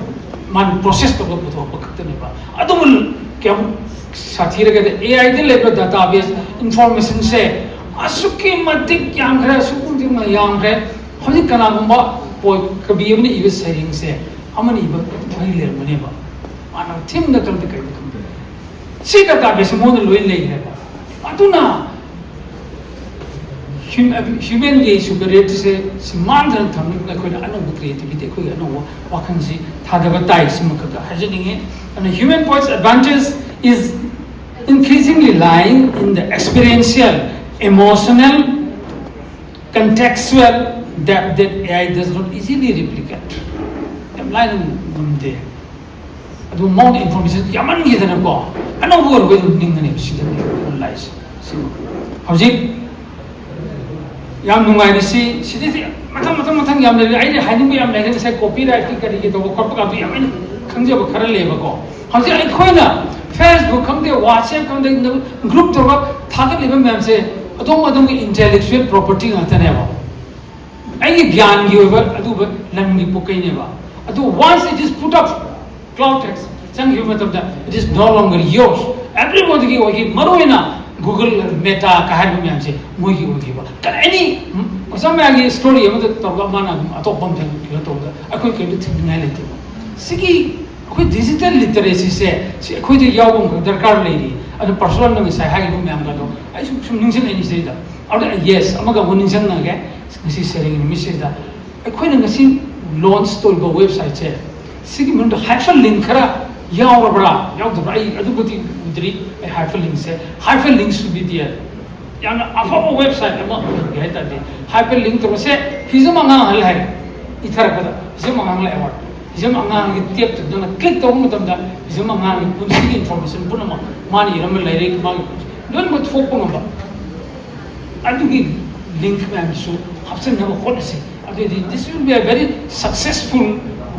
ꯃꯥꯅ process ꯇꯧꯔꯒ ꯄꯨꯊꯣꯛꯄ ꯈꯛꯇꯅꯦꯕ꯫ ꯑꯗꯨꯕꯨ ꯀꯌꯥꯝ ꯁꯥꯊꯤꯔꯒꯦꯗ, ꯑꯦ ꯑꯥꯏꯗ ꯂꯩꯕ database informationꯁꯦ ꯑꯁꯨꯛꯀꯤ ꯃꯇꯤꯛ ꯌꯥꯝꯈ꯭ꯔꯦ, ꯑꯁꯨꯛꯀꯤ ꯃꯇꯤꯛ ꯌꯥꯝꯈ꯭ꯔꯦ꯫ ꯍꯧꯖꯤꯛ ꯀꯅꯥꯒꯨꯝꯕ ꯄꯣꯏ ꯀꯕꯤ ꯑꯃꯅ ꯏꯕ ꯁꯩꯔꯦꯡꯁꯦ ꯑꯃꯅ ꯏꯕ ꯋꯥꯍꯩ ꯂꯩꯔꯝꯒꯅꯦꯕ꯫ ꯃꯥꯅ theme ꯅꯠꯇ꯭ꯔꯗꯤ ꯀꯩꯗ ꯈꯪꯗꯣꯏꯅꯣ? ꯁꯤ database ꯃꯉꯣꯟꯗ ꯂꯣꯏ ꯂꯩꯈ꯭ꯔꯦꯕ꯫ ꯑꯗꯨꯅ humanꯒꯤ superiorityꯁꯦ ꯁꯤ ꯃꯥꯡꯗꯅ ꯊꯝꯅꯕ ꯑꯩꯈꯣꯏꯅ ꯑꯅꯧꯕ creativity, ꯑꯩꯈꯣꯏꯒꯤ ꯑꯅꯧꯕ ꯋꯥꯈꯜꯁꯤ ꯊꯥꯗꯕ ꯇꯥꯏ, ꯁꯤꯃꯈꯛꯇ ꯍꯥꯏꯖꯅꯤꯡꯉꯤ꯫ ꯑꯗꯨꯅ human poet's advantage is increasingly lying in the experiential, emotional, contextual depth that A I does not easily replicate. ꯌꯥꯝ ꯂꯥꯏꯅ ꯉꯝꯗꯦ꯫ ꯑꯗꯨ ꯃꯉꯣꯟꯗ information ꯌꯥꯝꯃꯟꯈꯤꯗꯅꯀꯣ, ꯑꯅꯧꯕ ꯑꯣꯏꯔꯕꯣꯏ ꯑꯗꯨꯝ ꯅꯤꯡꯒꯅꯦꯕ꯫ ꯁꯤꯗꯅꯦꯕ ꯑꯩꯈꯣꯏꯅ ꯂꯥꯛꯏꯁꯦ꯫ ꯁꯤꯃ ꯍꯧꯖꯤꯛ ꯌꯥꯝ ꯅꯨꯡꯉꯥꯏꯔꯤꯁꯤ ꯁꯤꯗꯩꯗꯤ ꯃꯊꯪ ꯃꯊꯪ ꯃꯊꯪ ꯌꯥꯝ ꯂꯩꯔꯦ꯫ ꯑꯩꯅ ꯍꯥꯏꯅꯤꯡꯕ ꯌꯥꯝ ꯂꯩꯔꯦ꯫ ꯉꯁꯥꯏ copyrightꯀꯤ ꯀꯔꯤꯒꯤ ꯇꯧꯕ ꯈꯣꯠꯄ ꯀꯥꯗꯣ ꯌꯥꯝ ꯑꯩꯅ ꯈꯪꯖꯕ ꯈꯔ ꯂꯩꯌꯦꯕꯀꯣ꯫ ꯍꯧꯖꯤꯛ ꯑꯩꯈꯣꯏꯅ Facebook ꯈꯪꯗꯦ, WhatsApp ꯈꯪꯗꯦ, group ꯇꯧꯔꯒ ꯊꯥꯒꯠꯂꯤꯕ ꯃꯌꯥꯝꯁꯦ ꯑꯗꯣꯝ ꯑꯗꯣꯝꯒꯤ intellectual property ꯉꯥꯛꯇꯅꯦꯕ꯫ ꯑꯩꯒꯤ ꯒ꯭ꯌꯥꯟꯒꯤ ꯑꯣꯏꯕ ꯑꯗꯨꯒꯨꯝꯕ ꯂꯟꯒꯤ ꯄꯣꯛꯀꯩꯅꯦꯕ꯫ ꯑꯗꯨ once it is put up, cloud text ꯆꯪꯈꯤꯕ ꯃꯇꯝꯗ it is no longer yours, everybodyꯒꯤ ꯑꯣꯏꯈꯤ꯫ ꯃꯔꯨꯑꯣꯏꯅ Google, Meta ꯀ ꯍꯥꯏꯔꯤꯕ ꯃꯌꯥꯝꯁꯦ ꯃꯣꯏꯒꯤ ꯑꯣꯏꯈꯤꯕ꯫ ꯀ-, any ꯃꯆꯥ ꯃꯌꯥꯝꯒꯤ story ꯑꯃꯗ ꯇꯧꯔꯒ ꯃꯥꯅ ꯑꯗꯨꯝ ꯑꯇꯣꯞꯄ ꯑꯃꯗ ꯀꯩꯅꯣ ꯇꯧꯕꯗ ꯑꯩꯈꯣꯏ ꯀꯔꯤꯝꯇ ꯊꯤꯡꯅꯤꯡꯉꯥꯏ ꯂꯩꯇꯦꯕ꯫ ꯁꯤꯒꯤ ꯑꯩꯈꯣꯏ digital literacyꯁꯦ ꯁꯤ ꯑꯩꯈꯣꯏꯗ ꯌꯥꯎꯕ ꯑꯃꯈꯛ ꯗꯔꯀꯥꯔ ꯂꯩꯔꯤ꯫ ꯑꯗꯨ personalꯅ ꯉꯁꯥꯏ ꯍꯥꯏꯈꯤꯕ ꯃꯌꯥꯝꯒꯗꯣ ꯑꯩ ꯁꯨꯝ, ꯁꯨꯝ ꯅꯤꯡꯁꯤꯡꯉꯛꯏꯅꯤ ꯁꯤꯗꯩꯗ꯫ ꯑꯗꯨꯅ yes, ꯑꯃꯒ ꯑꯃꯨꯛ ꯅꯤꯡꯁꯤꯡꯉꯒꯦ꯫ ꯉꯁꯤ ꯁꯩꯔꯦꯡꯒꯤ ꯅꯨꯃꯤꯠꯁꯤꯗ ꯑꯩꯈꯣꯏꯅ ꯉꯁꯤ launch ꯇꯧꯔꯤꯕ websiteꯁꯦ, ꯁꯤꯒꯤ ꯃꯅꯨꯡꯗ hyperlink ꯈꯔ ꯌꯥꯎꯔꯕ꯭ꯔꯥ ꯌꯥꯎꯗꯕ꯭ꯔꯥ ꯑꯩ ꯑꯗꯨꯕꯨꯗꯤ ꯎꯗ꯭ꯔꯤ꯫ ꯑꯩ hyperlinkꯁꯦ, hyperlink should be there꯫ ꯌꯥꯝꯅ ꯑꯐꯕ website ꯑꯃ ꯑꯣꯏꯍꯟꯒꯦ ꯍꯥꯏ ꯇꯥꯔꯗꯤ hyperlink ꯇꯧꯕꯁꯦ ꯍꯤꯖꯝ ꯑꯉꯥꯡ ꯑꯍꯜ ꯍꯥꯏꯔꯦ꯫ ꯏꯊꯔꯛꯄꯗ ꯍꯤꯖꯝ ꯑꯉꯥꯡ ꯂꯩ award꯫ ꯍꯤꯖꯝ ꯑꯉꯥꯡꯒꯤ tabꯇꯨ ꯅꯪꯅ click ꯇꯧꯕ ꯃꯇꯝꯗ ꯍꯤꯖꯝ ꯑꯉꯥꯡꯒꯤ ꯄꯨꯟꯁꯤꯒꯤ information ꯄꯨꯝꯅꯃꯛ, ꯃꯥꯅ ꯏꯔꯝꯕ ꯂꯥꯏꯔꯤꯛ, ꯃꯥꯒꯤ ꯄꯨꯟꯁꯤ ꯂꯣꯏꯅꯃꯛ ꯊꯣꯛꯄ ꯉꯝꯕ꯫ ꯑꯗꯨꯒꯤ link ꯃꯌꯥꯝꯁꯨ ꯍꯥꯞꯆꯤꯟꯅꯕ ꯍꯣꯠꯅꯁꯤ꯫ ꯑꯗꯨꯑꯣꯏꯗꯤ this will be a very successful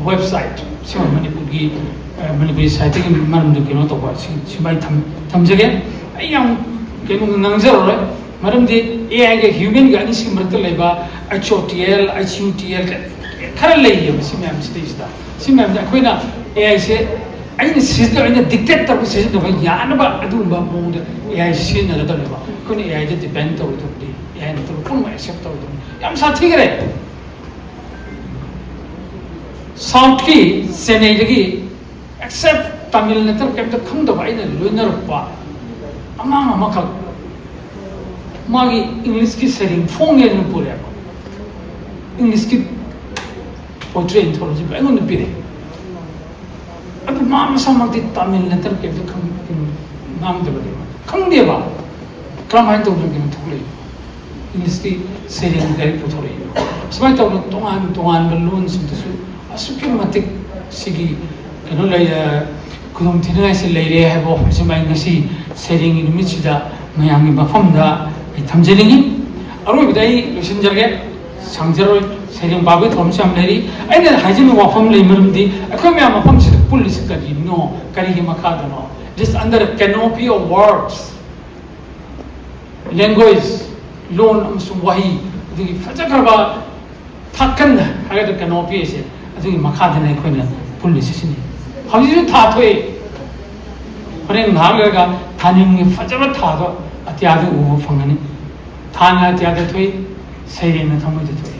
website꯫ ꯁꯤꯃ ꯃꯅꯤꯄꯨꯔꯒꯤ, ꯑ, ꯃꯅꯤꯄꯨꯔꯤ ꯁꯥꯍꯤꯇ꯭ꯌꯒꯤ ꯃꯔꯝꯗ ꯀꯩꯅꯣ ꯇꯧꯕ ꯁꯤ, ꯁꯤꯃ ꯑꯩ ꯊꯝ-, ꯊꯝꯖꯒꯦ꯫ ꯑꯩ ꯌꯥꯝ ꯀꯩꯅꯣ ꯉꯥꯡꯖꯔꯔꯣꯏ꯫ ꯃꯔꯝꯗꯤ ꯑꯦ ꯑꯥꯏꯒ ꯍ꯭ꯌꯨꯃꯦꯟꯒ ꯑꯅꯤꯁꯤꯒꯤ ꯃꯔꯛꯇ ꯂꯩꯕ H O T L, H U T L ꯈꯔ ꯂꯩꯌꯦꯕ꯫ ꯁꯤ ꯃꯌꯥꯝꯁꯤꯗꯩꯁꯤꯗ, ꯁꯤ ꯃꯌꯥꯝꯁꯦ ꯑꯩꯈꯣꯏꯅ ꯑꯦ ꯑꯥꯏꯁꯦ ꯑꯩꯅ ꯁꯤꯖꯤꯟꯅꯕ, ꯑꯩꯅ ꯗꯤꯛꯇꯦꯠ ꯇꯧꯔꯒ ꯁꯤꯖꯤꯟꯅꯕ ꯌꯥꯅꯕ ꯑꯗꯨꯒꯨꯝꯕ ꯃꯑꯣꯡꯗ ꯑꯦ ꯑꯥꯏꯁꯦ ꯁꯤꯖꯤꯟꯅꯒꯗꯕꯅꯦꯕ꯫ ꯑꯩꯈꯣꯏꯅ ꯑꯦ ꯑꯥꯏꯗ ꯗꯤꯄꯦꯟ ꯇꯧꯔꯣꯏꯗꯕꯅꯤ, ꯑꯦ ꯑꯥꯏ ꯅꯠꯇꯕ ꯄꯨꯝꯅꯃꯛ ꯑꯦꯛꯁꯦꯞ ꯇꯧꯔꯣꯏꯗꯕꯅꯤ꯫ ꯌꯥꯝ ꯁꯥꯊꯤꯈ꯭ꯔꯦ꯫ ꯁꯥꯎꯠꯀꯤ ꯆꯦꯟꯅꯩꯗꯒꯤ ꯑꯦꯛꯁꯦꯞ ꯇꯥꯃꯤꯜ ꯅꯠꯇꯅ ꯀꯩꯝꯇ ꯈꯪꯗꯕ ꯑꯩꯅ ꯂꯣꯏꯅꯔꯛꯄ ꯑꯉꯥꯡ ꯑꯃꯈꯛ, ꯃꯥꯒꯤ ꯏꯪꯂꯤꯁꯀꯤ ꯁꯩꯔꯦꯡ ꯐꯣꯡꯉꯦꯅ ꯄꯨꯔꯛꯑꯦꯕ꯫ ꯏꯪꯂꯤꯁꯀꯤ ꯄꯣꯏꯇ꯭ꯔꯤ ꯑꯦꯟꯊꯣꯂꯣꯖꯤ ꯑꯩꯉꯣꯟꯗ ꯄꯤꯔꯛꯑꯦ꯫ ꯑꯗꯨ ꯃꯥ ꯃꯁꯥꯃꯛꯇꯤ ꯇꯥꯃꯤꯜ ꯅꯠꯇꯅ ꯀꯩꯝꯇ ꯈꯪ-, ꯉꯥꯡꯗꯕꯅꯦꯕ, ꯈꯪꯗꯦꯕ꯫ ꯀꯔꯝꯍꯥꯏꯅ ꯇꯧꯗꯅ ꯀꯩꯅꯣ ꯊꯣꯛꯂꯛꯏꯅꯣ? ꯏꯪꯂꯤꯁꯀꯤ ꯁꯩꯔꯦꯡ ꯂꯥꯏꯔꯤꯛ ꯄꯨꯊꯣꯔꯛꯏꯅꯣ? ꯁꯨꯃꯥꯏꯅ ꯇꯧꯗꯅ ꯇꯣꯉꯥꯟ ꯇꯣꯉꯥꯟꯕ ꯂꯣꯟꯁꯤꯡꯗꯁꯨ ꯑꯁꯨꯛꯀꯤ ꯃꯇꯤꯛ ꯁꯤꯒꯤ ꯀꯩꯅꯣ ꯂꯩ, ꯑ, ꯈꯨꯗꯣꯡꯊꯤꯅꯤꯡꯉꯥꯏꯁꯤ ꯂꯩꯔꯦ ꯍꯥꯏꯕ ꯋꯥꯐꯝꯁꯤꯃ ꯑꯩ ꯉꯁꯤ ꯁꯩꯔꯦꯡꯒꯤ ꯅꯨꯃꯤꯠꯁꯤꯗ ꯃꯌꯥꯝꯒꯤ ꯃꯐꯝꯗ ꯑꯩ ꯊꯝꯖꯅꯤꯡꯉꯤ꯫ ꯑꯔꯣꯏꯕꯗ ꯑꯩ ꯂꯣꯏꯁꯤꯟꯖꯔꯒꯦ, ꯁꯥꯡꯖꯔꯣꯏ꯫ ꯁꯩꯔꯦꯡ ꯄꯥꯕꯒꯤ ꯊꯧꯔꯝꯁꯨ ꯌꯥꯝ ꯂꯩꯔꯤ꯫ ꯑꯩꯅ ꯍꯥꯏꯖꯅꯤꯡꯕ ꯋꯥꯐꯝ ꯂꯩ, ꯃꯔꯝꯗꯤ ꯑꯩꯈꯣꯏ ꯃꯌꯥꯝ ꯃꯐꯝꯁꯤꯗ ꯄꯨꯜꯂꯤꯁꯤ ꯀꯔꯤꯅꯣ, ꯀꯔꯤꯒꯤ ꯃꯈꯥꯗꯅꯣ? Just under a canopy of words, language, ꯂꯣꯟ ꯑꯃꯁꯨꯡ ꯋꯥꯍꯩ, ꯑꯗꯨꯒꯤ ꯐꯖꯈ꯭ꯔꯕ ꯊꯥꯀꯟ ꯍꯥꯏꯒꯗ꯭ꯔꯥ, ꯀꯩꯅꯣ ꯄꯤꯔꯤꯁꯦ, ꯑꯗꯨꯒꯤ ꯃꯈꯥꯗꯅ ꯑꯩꯈꯣꯏꯅ ꯄꯨꯜꯂꯤꯁꯤ ꯁꯤꯅꯤ꯫ ꯍꯧꯖꯤꯛꯁꯨ ꯊꯥ ꯊꯣꯛꯑꯦ꯫ ꯍꯣꯔꯦꯟ ꯉꯥꯏꯍꯥꯛ ꯂꯩꯔꯒ ꯊꯥꯅꯤꯡꯒꯤ ꯐꯖꯕ ꯊꯥꯗꯣ ꯑꯇꯤꯌꯥꯗ ꯎꯕ ꯐꯪꯒꯅꯤ꯫ ꯊꯥꯅ ꯑꯇꯤꯌꯥꯗ ꯊꯣꯛꯏ, ꯁꯩꯔꯦꯡꯅ ꯊꯃꯣꯏꯗ ꯊꯣꯛꯏ꯫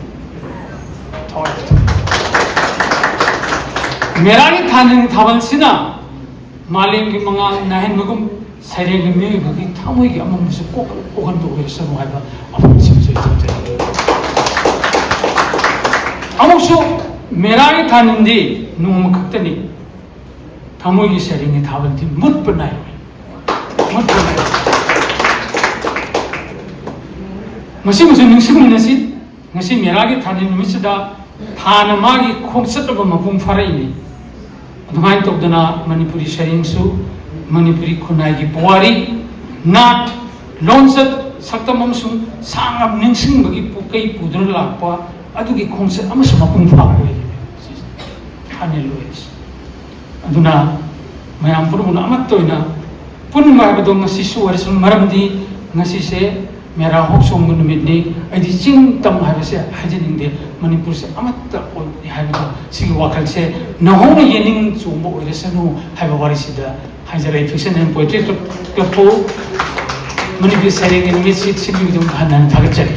ꯊꯋꯥꯏꯗ ꯊꯣꯛꯏ꯫ ꯃꯦꯔꯥꯒꯤ ꯊꯥꯅꯤꯡ ꯊꯥꯕꯜꯁꯤꯅ ꯃꯥꯂꯦꯝꯒꯤ ꯃꯉꯥꯜ ꯅꯥꯏꯍꯟꯕꯒꯨꯝ ꯁꯩꯔꯦꯡꯅ ꯃꯤꯑꯣꯏꯕꯒꯤ ꯊꯃꯣꯏꯒꯤ ꯑꯃꯝꯕꯁꯨ ꯀꯣꯛ-, ꯀꯣꯛꯍꯟꯕ ꯑꯣꯏꯔꯁꯅꯨ ꯍꯥꯏꯕ ꯋꯥꯐꯝꯁꯤꯃꯁꯨ ꯑꯩ ꯊꯝꯖꯔꯤ꯫ ꯑꯃꯨꯛꯁꯨ ꯃꯦꯔꯥꯒꯤ ꯊꯥꯅꯤꯡꯗꯤ ꯅꯣꯡꯃ ꯈꯛꯇꯅꯤ, ꯊꯃꯣꯏꯒꯤ ꯁꯩꯔꯦꯡꯒꯤ ꯊꯥꯕꯜꯗꯤ ꯃꯨꯠꯄ ꯅꯥꯏꯔꯣꯏ꯫ ꯃꯨꯠꯄ ꯅꯥꯏꯔꯣꯏ꯫ ꯃꯁꯤꯃꯁꯨ ꯅꯤꯡꯁꯤꯡꯃꯤꯟꯅꯁꯤ꯫ ꯉꯁꯤ ꯃꯦꯔꯥꯒꯤ ꯊꯥꯅꯤꯡ ꯅꯨꯃꯤꯠꯁꯤꯗ ꯊꯥꯅ ꯃꯥꯒꯤ ꯈꯣꯡꯆꯠ ꯑꯃ ꯃꯄꯨꯡ ꯐꯥꯔꯛꯏꯅꯤ꯫ ꯑꯗꯨꯃꯥꯏꯅ ꯇꯧꯗꯅ ꯃꯅꯤꯄꯨꯔꯤ ꯁꯩꯔꯦꯡꯁꯨ, ꯃꯅꯤꯄꯨꯔꯤ ꯈꯨꯟꯅꯥꯏꯒꯤ ꯄꯨꯋꯥꯔꯤ, ꯅꯥꯠ, ꯂꯣꯟꯆꯠ, ꯁꯛꯇꯝ ꯑꯃꯁꯨꯡ ꯁꯥꯡꯂꯕ ꯅꯤꯡꯁꯤꯡꯕꯒꯤ ꯄꯨꯀꯩ ꯄꯨꯗꯨꯅ ꯂꯥꯛꯄ ꯑꯗꯨꯒꯤ ꯈꯣꯡꯆꯠ ꯑꯃꯁꯨ ꯃꯄꯨꯡ ꯐꯥꯕ ꯑꯣꯏꯔꯤꯕꯅꯤ꯫ ꯁꯤꯁꯦ ꯊꯥꯅꯤꯜ ꯑꯣꯏꯔꯤꯁꯦ꯫ ꯑꯗꯨꯅ ꯃꯌꯥꯝ ꯄꯨꯝꯅꯃꯛꯅ ꯑꯃꯠꯇ ꯑꯣꯏꯅ ꯄꯨꯟꯕ ꯍꯥꯏꯕꯗꯣ ꯉꯁꯤꯁꯨ ꯑꯣꯏꯔꯁꯅꯨ, ꯃꯔꯝꯗꯤ ꯉꯁꯤꯁꯦ ꯃꯦꯔꯥ ꯍꯧꯆꯣꯡꯕ ꯅꯨꯃꯤꯠꯅꯤ꯫ ꯑꯩꯗꯤ ꯆꯤꯡ ꯇꯝ ꯍꯥꯏꯕꯁꯦ ꯍꯥꯏꯖꯅꯤꯡꯗꯦ, ꯃꯅꯤꯄꯨꯔꯁꯦ ꯑꯃꯠꯇ ꯑꯣꯏꯕꯅꯤ ꯍꯥꯏꯕꯗꯣ, ꯁꯤꯒꯤ ꯋꯥꯈꯜꯁꯦ ꯅꯧꯍꯧꯅ ꯌꯦꯅꯤꯡ ꯆꯣꯡꯕ ꯑꯣꯏꯔꯁꯅꯨ ꯍꯥꯏꯕ ꯋꯥꯔꯤꯁꯤꯗ ꯍꯥꯏꯖꯔꯛꯏ꯫ Fiction and Poetry Club, ꯀ꯭ꯂꯕꯄꯨ Manipuri ꯁꯩꯔꯦꯡꯒꯤ ꯅꯨꯃꯤꯠꯁꯤ ꯁꯤꯟꯕꯤꯕꯗꯨ ꯍꯟꯅ ꯍꯟꯅ ꯊꯥꯒꯠꯆꯔꯤ꯫